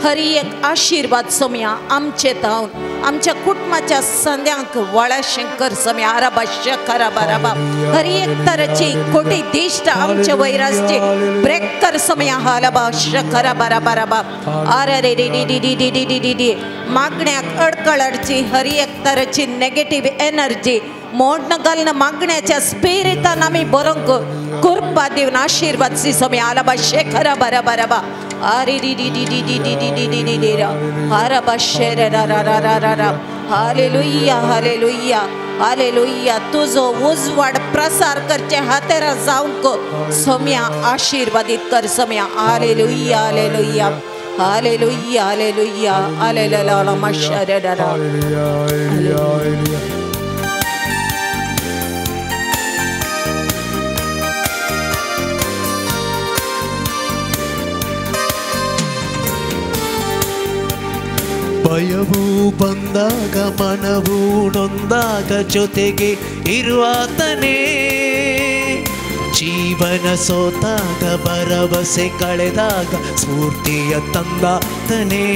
Speaker 3: हरी एक आशीर्वाद सोम्या आमचे तावन आमच्या कुटुंबाच्या संद्यांक वाळाशंकर सोम्या आराबा शखरा बाराबा हरी एक तराची खोटी दिश्ट आमच्या वैरासची ब्रेक कर सोम्या हालाबा शखरा बारा बाराबा आरे रे रे डी डी डी डी डी डी मागण्याक अडकळची हरी एक तराची नेगेटिव्ह एनर्जी मोडणं घालणं मागण्याच्या स्पिरितान आमी बरोवंक कृपा दिवन आशीर्वाद सी सोम्या आलाबा शेखरा बारा बाराबा आरे डी डी डी D D D D D D D रा आराबा शेर रा रा रा रा रा रा हालेलुया हालेलुया हालेलुया तुजो उजवाड प्रसार करचे हातेरा जावंक सोम्या आशीर्वादीत कर Saumya hallelujah hallelujah hallelujah hallelujah hallelujah माशा रा रा
Speaker 2: हालेलुया। ಭಯವು ಬಂದಾಗ ಮನವು ನೊಂದಾಗ ಜೊತೆಗೆ ಇರುವಾತನೇ, ಜೀವನ ಸೋತಾಗ ಭರವಸೆ ಕಳೆದಾಗ ಸ್ಫೂರ್ತಿಯ ತಂದಾತನೇ.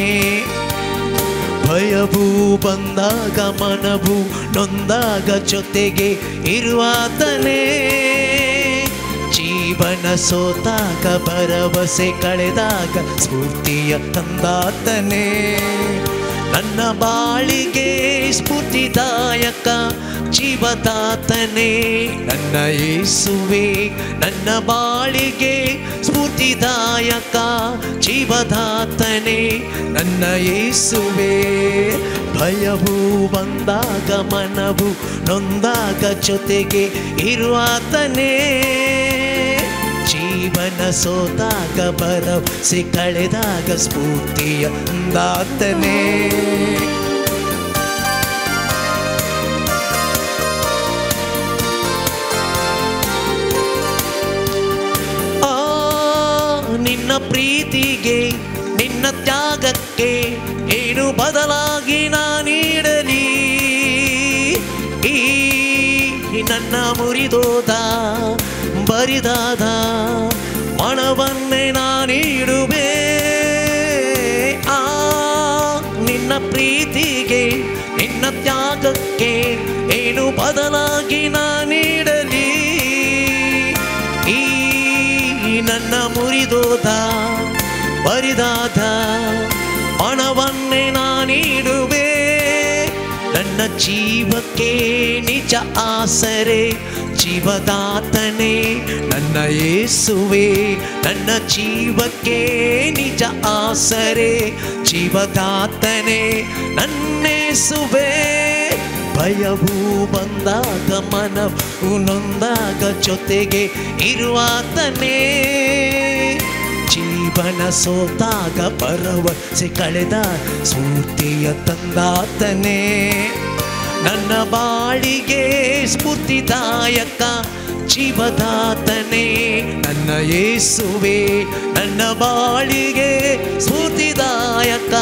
Speaker 2: ಭಯವು ಬಂದಾಗ ಮನವು ನೊಂದಾಗ ಜೊತೆಗೆ ಇರುವಾತನೇ, ಜೀವನ ಸೋತಾಗ ಭರವಸೆ ಕಳೆದಾಗ ಸ್ಫೂರ್ತಿಯ ತಂದಾತನೇ. ನನ್ನ ಬಾಳಿಗೆ ಸ್ಫೂರ್ತಿದಾಯಕ ಜೀವದಾತನೇ ನನ್ನ ಯೇಸುವೆ, ನನ್ನ ಬಾಳಿಗೆ ಸ್ಫೂರ್ತಿದಾಯಕ ಜೀವದಾತನೇ ನನ್ನ ಯೇಸುವೆ. ಭಯವು ಬಂದಾಗ ಮನವು ನೊಂದಾಗ ಜೊತೆಗೆ ಇರುವಾತನೇ, ಜೀವನ ಸೋತಾಗ ಭರವಸೆ ಕಳೆದಾಗ ಸ್ಫೂರ್ತಿಯ ದಾತನೇ. ಆ ನಿನ್ನ ಪ್ರೀತಿಗೆ ನಿನ್ನ ತ್ಯಾಗಕ್ಕೆ ಏನು ಬದಲಾಗಿ ನಾ ನೀಡಲಿ, ಈ ನನ್ನ ಮುರಿದೋದ ಬರಿದಾದ ಮನವನ್ನೇ ನಾನೀಡುವೆ. ಆ ನಿನ್ನ ಪ್ರೀತಿಗೆ ನಿನ್ನ ತ್ಯಾಗಕ್ಕೆ ಏನು ಬದಲಾಗಿ ನಾ ನೀಡಲಿ, ಈ ನನ್ನ ಮುರಿದೋದ ಬರಿದಾದ ಮನವನ್ನೇ ನಾನೀಡುವೆ. ನನ್ನ ಜೀವಕ್ಕೆ ನಿಜ ಆಸರೆ ಜೀವದಾತನೇ ನನ್ನ ಯೇಸುವೆ, ನನ್ನ ಜೀವಕ್ಕೆ ನಿಜ ಆಸರೆ ಜೀವದಾತನೇ ನನ್ನೇಸುವೆ. ಭಯವು ಬಂದಾಗ ಮನವು ನೊಂದಾಗ ಜೊತೆಗೆ ಇರುವಾತನೇ, ಜೀವನ ಸೋತಾಗ ಭರವಸೆ ಕಳೆದ ಸ್ಫೂರ್ತಿಯ ತಂದಾತನೇ. ನನ್ನ ಬಾಳಿಗೆ ಸ್ಫೂರ್ತಿದಾಯಕ ಜೀವದಾತನೇ ನನ್ನ ಯೇಸುವೆ, ನನ್ನ ಬಾಳಿಗೆ ಸ್ಫೂರ್ತಿದಾಯಕ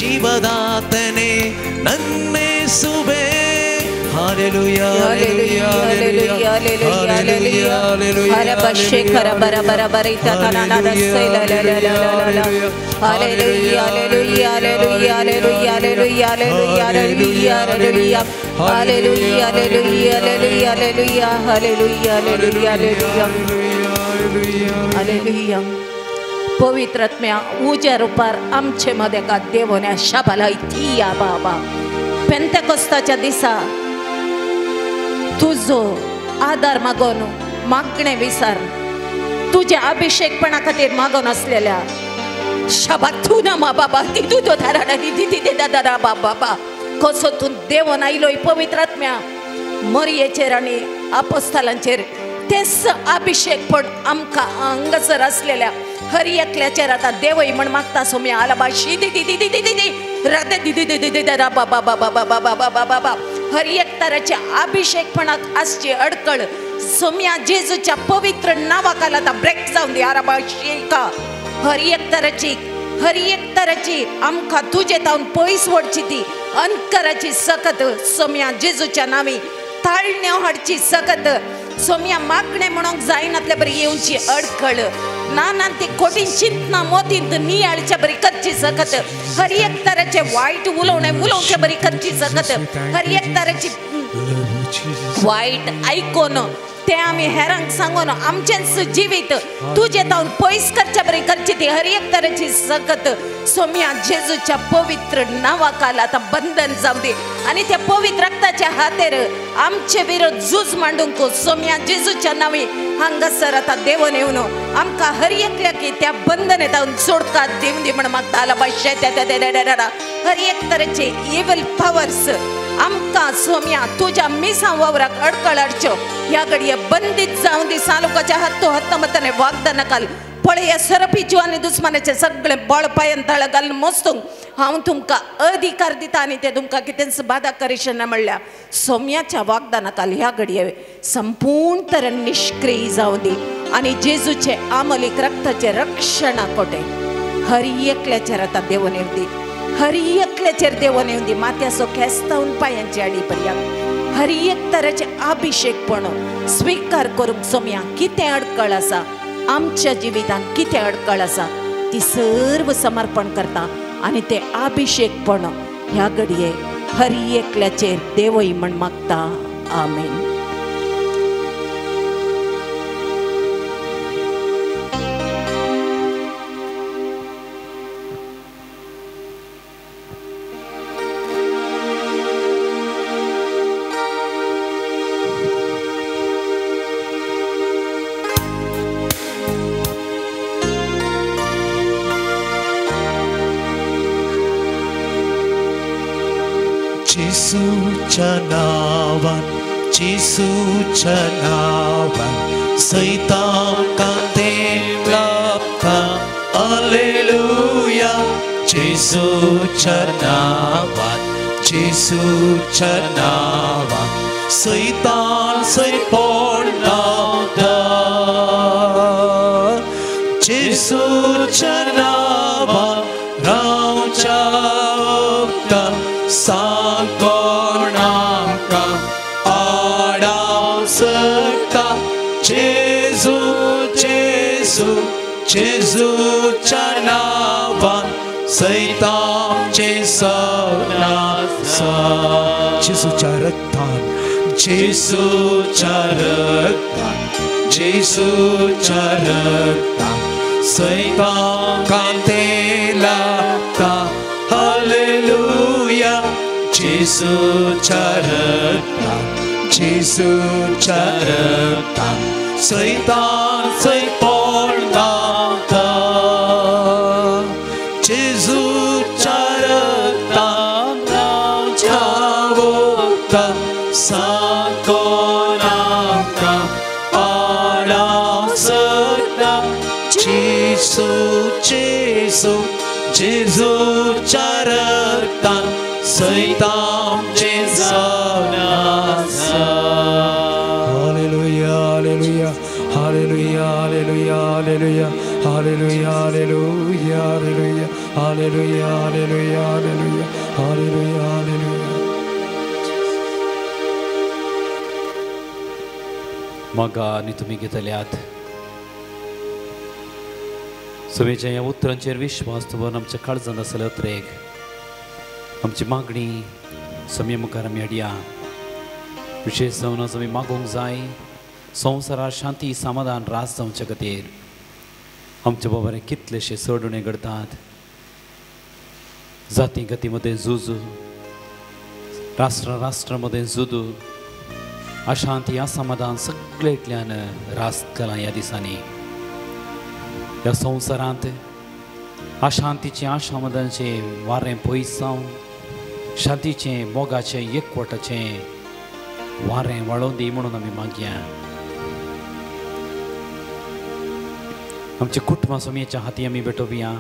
Speaker 2: ಜೀವದಾತನೇ ನನ್ನೇಸುವೆ. Hallelujah
Speaker 3: hallelujah hallelujah hallelujah hallelujah ಹರಬಶೇಖರ ಬರ ಬರ ಬರಿತ ತನನದ ಸೈಲ ಲ ಲ ಲ ಲ ಲ hallelujah hallelujah hallelujah hallelujah hallelujah hallelujah hallelujah hallelujah hallelujah hallelujah hallelujah hallelujah hallelujah hallelujah. पवित्र आत्म्या उज्या रुपार आमचे मदें का देवोन्या शाबाला इतिया बाबा पेंतेकोस्ताच्या दिसा तुजो आदार मागोन मागणें विसर तुज्या अभिषेकपणा खातीर मागोन आसलेल्या शाबा तूं ना मा बाबा ती तुजो धारा दी दी दादा बाबा कसो तूं देवोन आयलोय पवित्र आत्म्या मरयेचेर आनी आपोस्तालांचेर तेच अभिषेकपण आमकां हांगासर आसलेल्या हर एकल्याचेर आतां देवय म्हण मागता सोम्या आलाबा शी दी दी दी दी दी राधे दी दी दी दी दा बाबा बाबा बाबा बाबा बाबा हर एक तराचे अभिषेकपणाक आसची अडकळ सोम्या जेजूच्या पवित्र नावाखाला आतां ब्रेक जावन दी आराबा शेका हर एक तराची हर एक तराची आमकां तुजे तावन पयस व्हरची ती अंतराची सकत सोम्या जेजूच्या नावी ताळण्यो हाडची सकत सोम्या मागणें म्हणूंक जायनातले बरी येवची अडखळ ना ना ती खोटी चिंतना मोतींत नियाळच्या बरी करची सकत हर एक तरेचे वायट उलोवणें उलोवचे बरी करची सकत हर एक तरेची वायट आयकोन ते आमी हेरांक सांगून आमचेंच जिवीत तुजे तावन पयस करच्या बरी करची ती हर एक तरेची सकत सोम्या जेजूच्या पवित्र नांवाखाल आतां बंधन जावं दी आनी त्या पवित्र रक्ताच्या हातेर आमचे विरोध झूज मांडूंक सोम्या जेजूच्या नांवी हांगासर आतां देवन येवन आमकां हर एकल्याक त्या बंधन तावन सोडका दिवन दी म्हण मागता आला त्या हर एक तरेचे इवल पावर्स आमकां सोम्या तुज्या मिसां वावराक अडकळ हाडच्यो ह्या घडये बंदीत जावं दी सालुकाच्या हत्तो हत्त मताने वागदानाकाल पळय सरपीच्यो आनी दुस्मानाचे सगळे बळ पांयान तळ घालून मोस्तूंक हांव तुमकां अधिकार दिता आनी ते तुमकां कितेंच बादा करिशना म्हणल्या सोम्याच्या वागदानाकाल ह्या घडये संपूर्ण तरेन निश्क्रिय जावं दी आनी जेजूचे आमलीक रक्ताचे रक्षणा कोटे हर एकल्याचेर आतां देवून येवं दी हर एकल्याचेर देवून येवं दी माथ्याचो खेस्तावन पांयांचे आडी पर्यंत हर एक तरेचे अभिषेकपण स्विकार करूंक सोम्या कितें अडकळ आसा आमच्या जिवितांत कितें अडकळ आसा ती सर्व समर्पण करता आनी ते अभिषेकपण ह्या घडये हर एकल्याचेर देवय म्हण मागता. आमेन.
Speaker 6: जेजूच्या नांवान जेजूच्या नांवान सैतान तें लाभता. हालेलुया. जेजूच्या नांवान जेजूच्या नांवान सैतान सै पडना. जेजूच्या नांवान रावच्या सांगोणांका आडाव सकता. जेजू जेजू जेजूच्या नांवान सैतानचें सवनासा. जेजूच्या रक्तान जेजूच्या रक्तान जेजूच्या रक्तान सैतान कांते लागता. हालेलुया. जेजूच्या रक्तान जेजूच्या रक्तान सैतान सै पडना. जेजूच्या रक्तान रावता सांगोनांका आडाव सकता. जेजू जेजू जेजूच्या रक्तान सैतानचें जावनासा.
Speaker 2: Hallelujah hallelujah hallelujah hallelujah hallelujah hallelujah hallelujah hallelujah hallelujah hallelujah hallelujah hallelujah.
Speaker 4: मगा आनी तुमी घेतल्यात समेच्या ह्या उतरांचेर विश्वास दवरून आमच्या काळजांत आसले उतरेक आमची मागणी समे मुखार आमी हाडया. विशेश जावन आज आमी मागूंक जाय संवसारार शांती समाधान रास जावचे खातीर. आमच्या बाबारे कितलेशे चड उणें घडतात, जाती गती मदें झूज, राष्ट्र राष्ट्रा मदें झूज, अशांती असमाधान सगळेंतल्यान रास केलां ह्या दिसांनी. ह्या संवसारांत अशांतीचें आशामदांचें वारें पयस जावन शांतीचें मोगाचें एकवटाचें वारें वाळोवन दी म्हणून आमी मागया. आमच्या कुटुंबां स्वामयेच्या हाती आमी भेटोवया.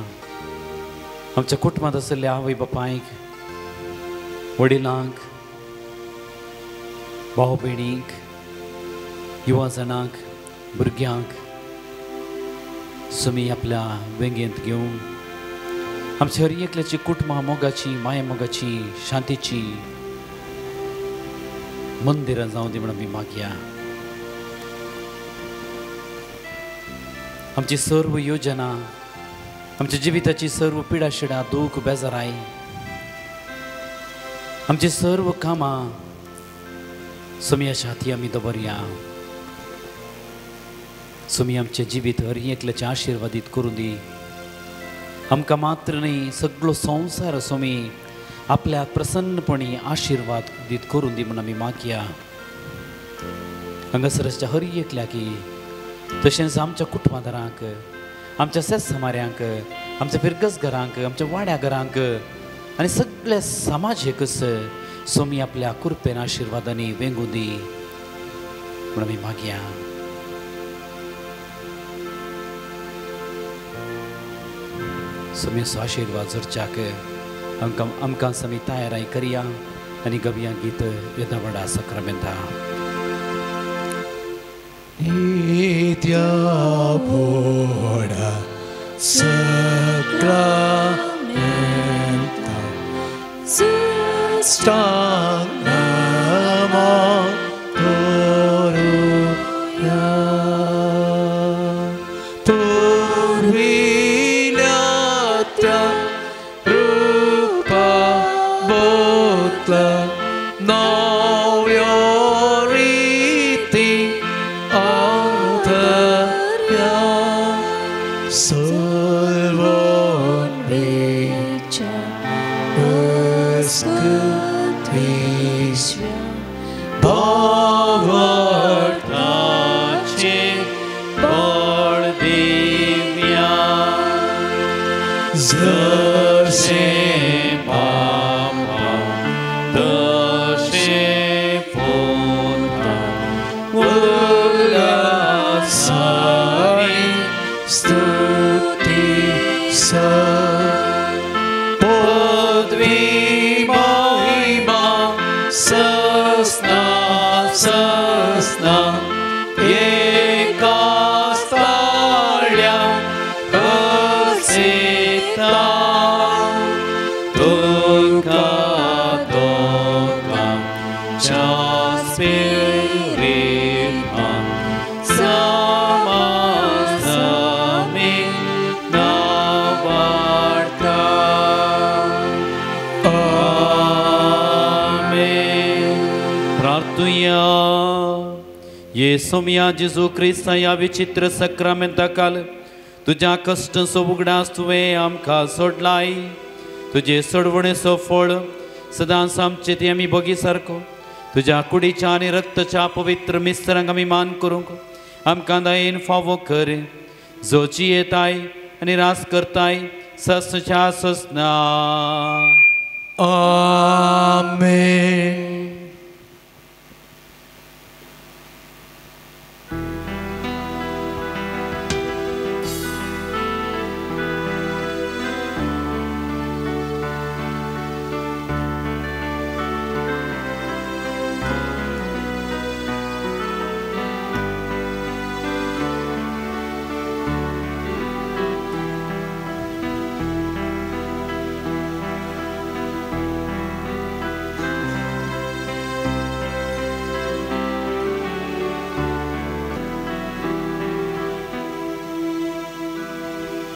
Speaker 4: आमच्या कुटुंबांत आशिल्ल्या आवय बापायक, वडिलांक, भाव भयणीक, युवा जाणांक, भुरग्यांक स्वामी आपल्या वेंगेंत घेवन आमच्या हर एकल्याची कुटुंबां मोगाची, माया मोगाची, शांतीची मंदिरां जावं दी म्हण आमी मागया. आमची सर्व योजना, आमच्या जिविताची सर्व पिडाशिडा, दूख, बेजाराय, आमची सर्व कामां सोमयाच्या हाती आमी दवरया. सोमी आमचें जिवीत हर एकल्याचें आशिर्वादीत करूं दी. आमकां मात्र न्ही सगळो संवसार सोमी आपल्या प्रसन्नपणी आशिर्वाद दीत करूं दी म्हूण आमी मागया. हांगासरच्या हर एकल्याकी तशेंच आमच्या कुटुंबादारांक, आमच्या सेस समाऱ्यांक, आमच्या फिरगस घरांक, आमच्या वाड्या घरांक आनी सगळ्या समाजेकच सोमी आपल्या कृपेन आशिर्वादांनी वेंगूं दी म्हूण आमी मागया. सोमयेचो आशिर्वाद जोडच्याक आमकां आमकां समी तयाराय करया आनी गवया गीत येदा व्हडा सक्रामेंता.
Speaker 6: नित्या व्हडा सक्रामेंता साष्टांग नमो करुया. पुर्विल्या त्या रूपा बोतला नव्यो रीती अवतरया. सलवण वेच्या अस्कत विश्व्या भावार्थाचे बळ दिव्या. जशें बापा तशें पुता उल्हासानी स्तुती स. पदवी महिमा सस्ना सस्ना एकाच ताळ्या हसिता. तुका दोगांच्या स्पिरितान समासमी नावाडता. आमेन.
Speaker 4: प्रार्थुया. ये सोमया जेजू क्रिस्ता ह्या विचित्र सक्रामेंता काल तुज्या कश्टांचो उगडास तुवें आमकां सोडलाय. तुजे सोडवणेचो फळ सदांच आमचे ती आमी बगी सारको तुज्या कुडीच्या आनी रक्ताच्या पवित्र मिस्त्रांक आमी मान करूंक आमकां दयेन फावो कर. जो जियेताय आनी रास करताय ससच्या ससना.
Speaker 6: आमेन.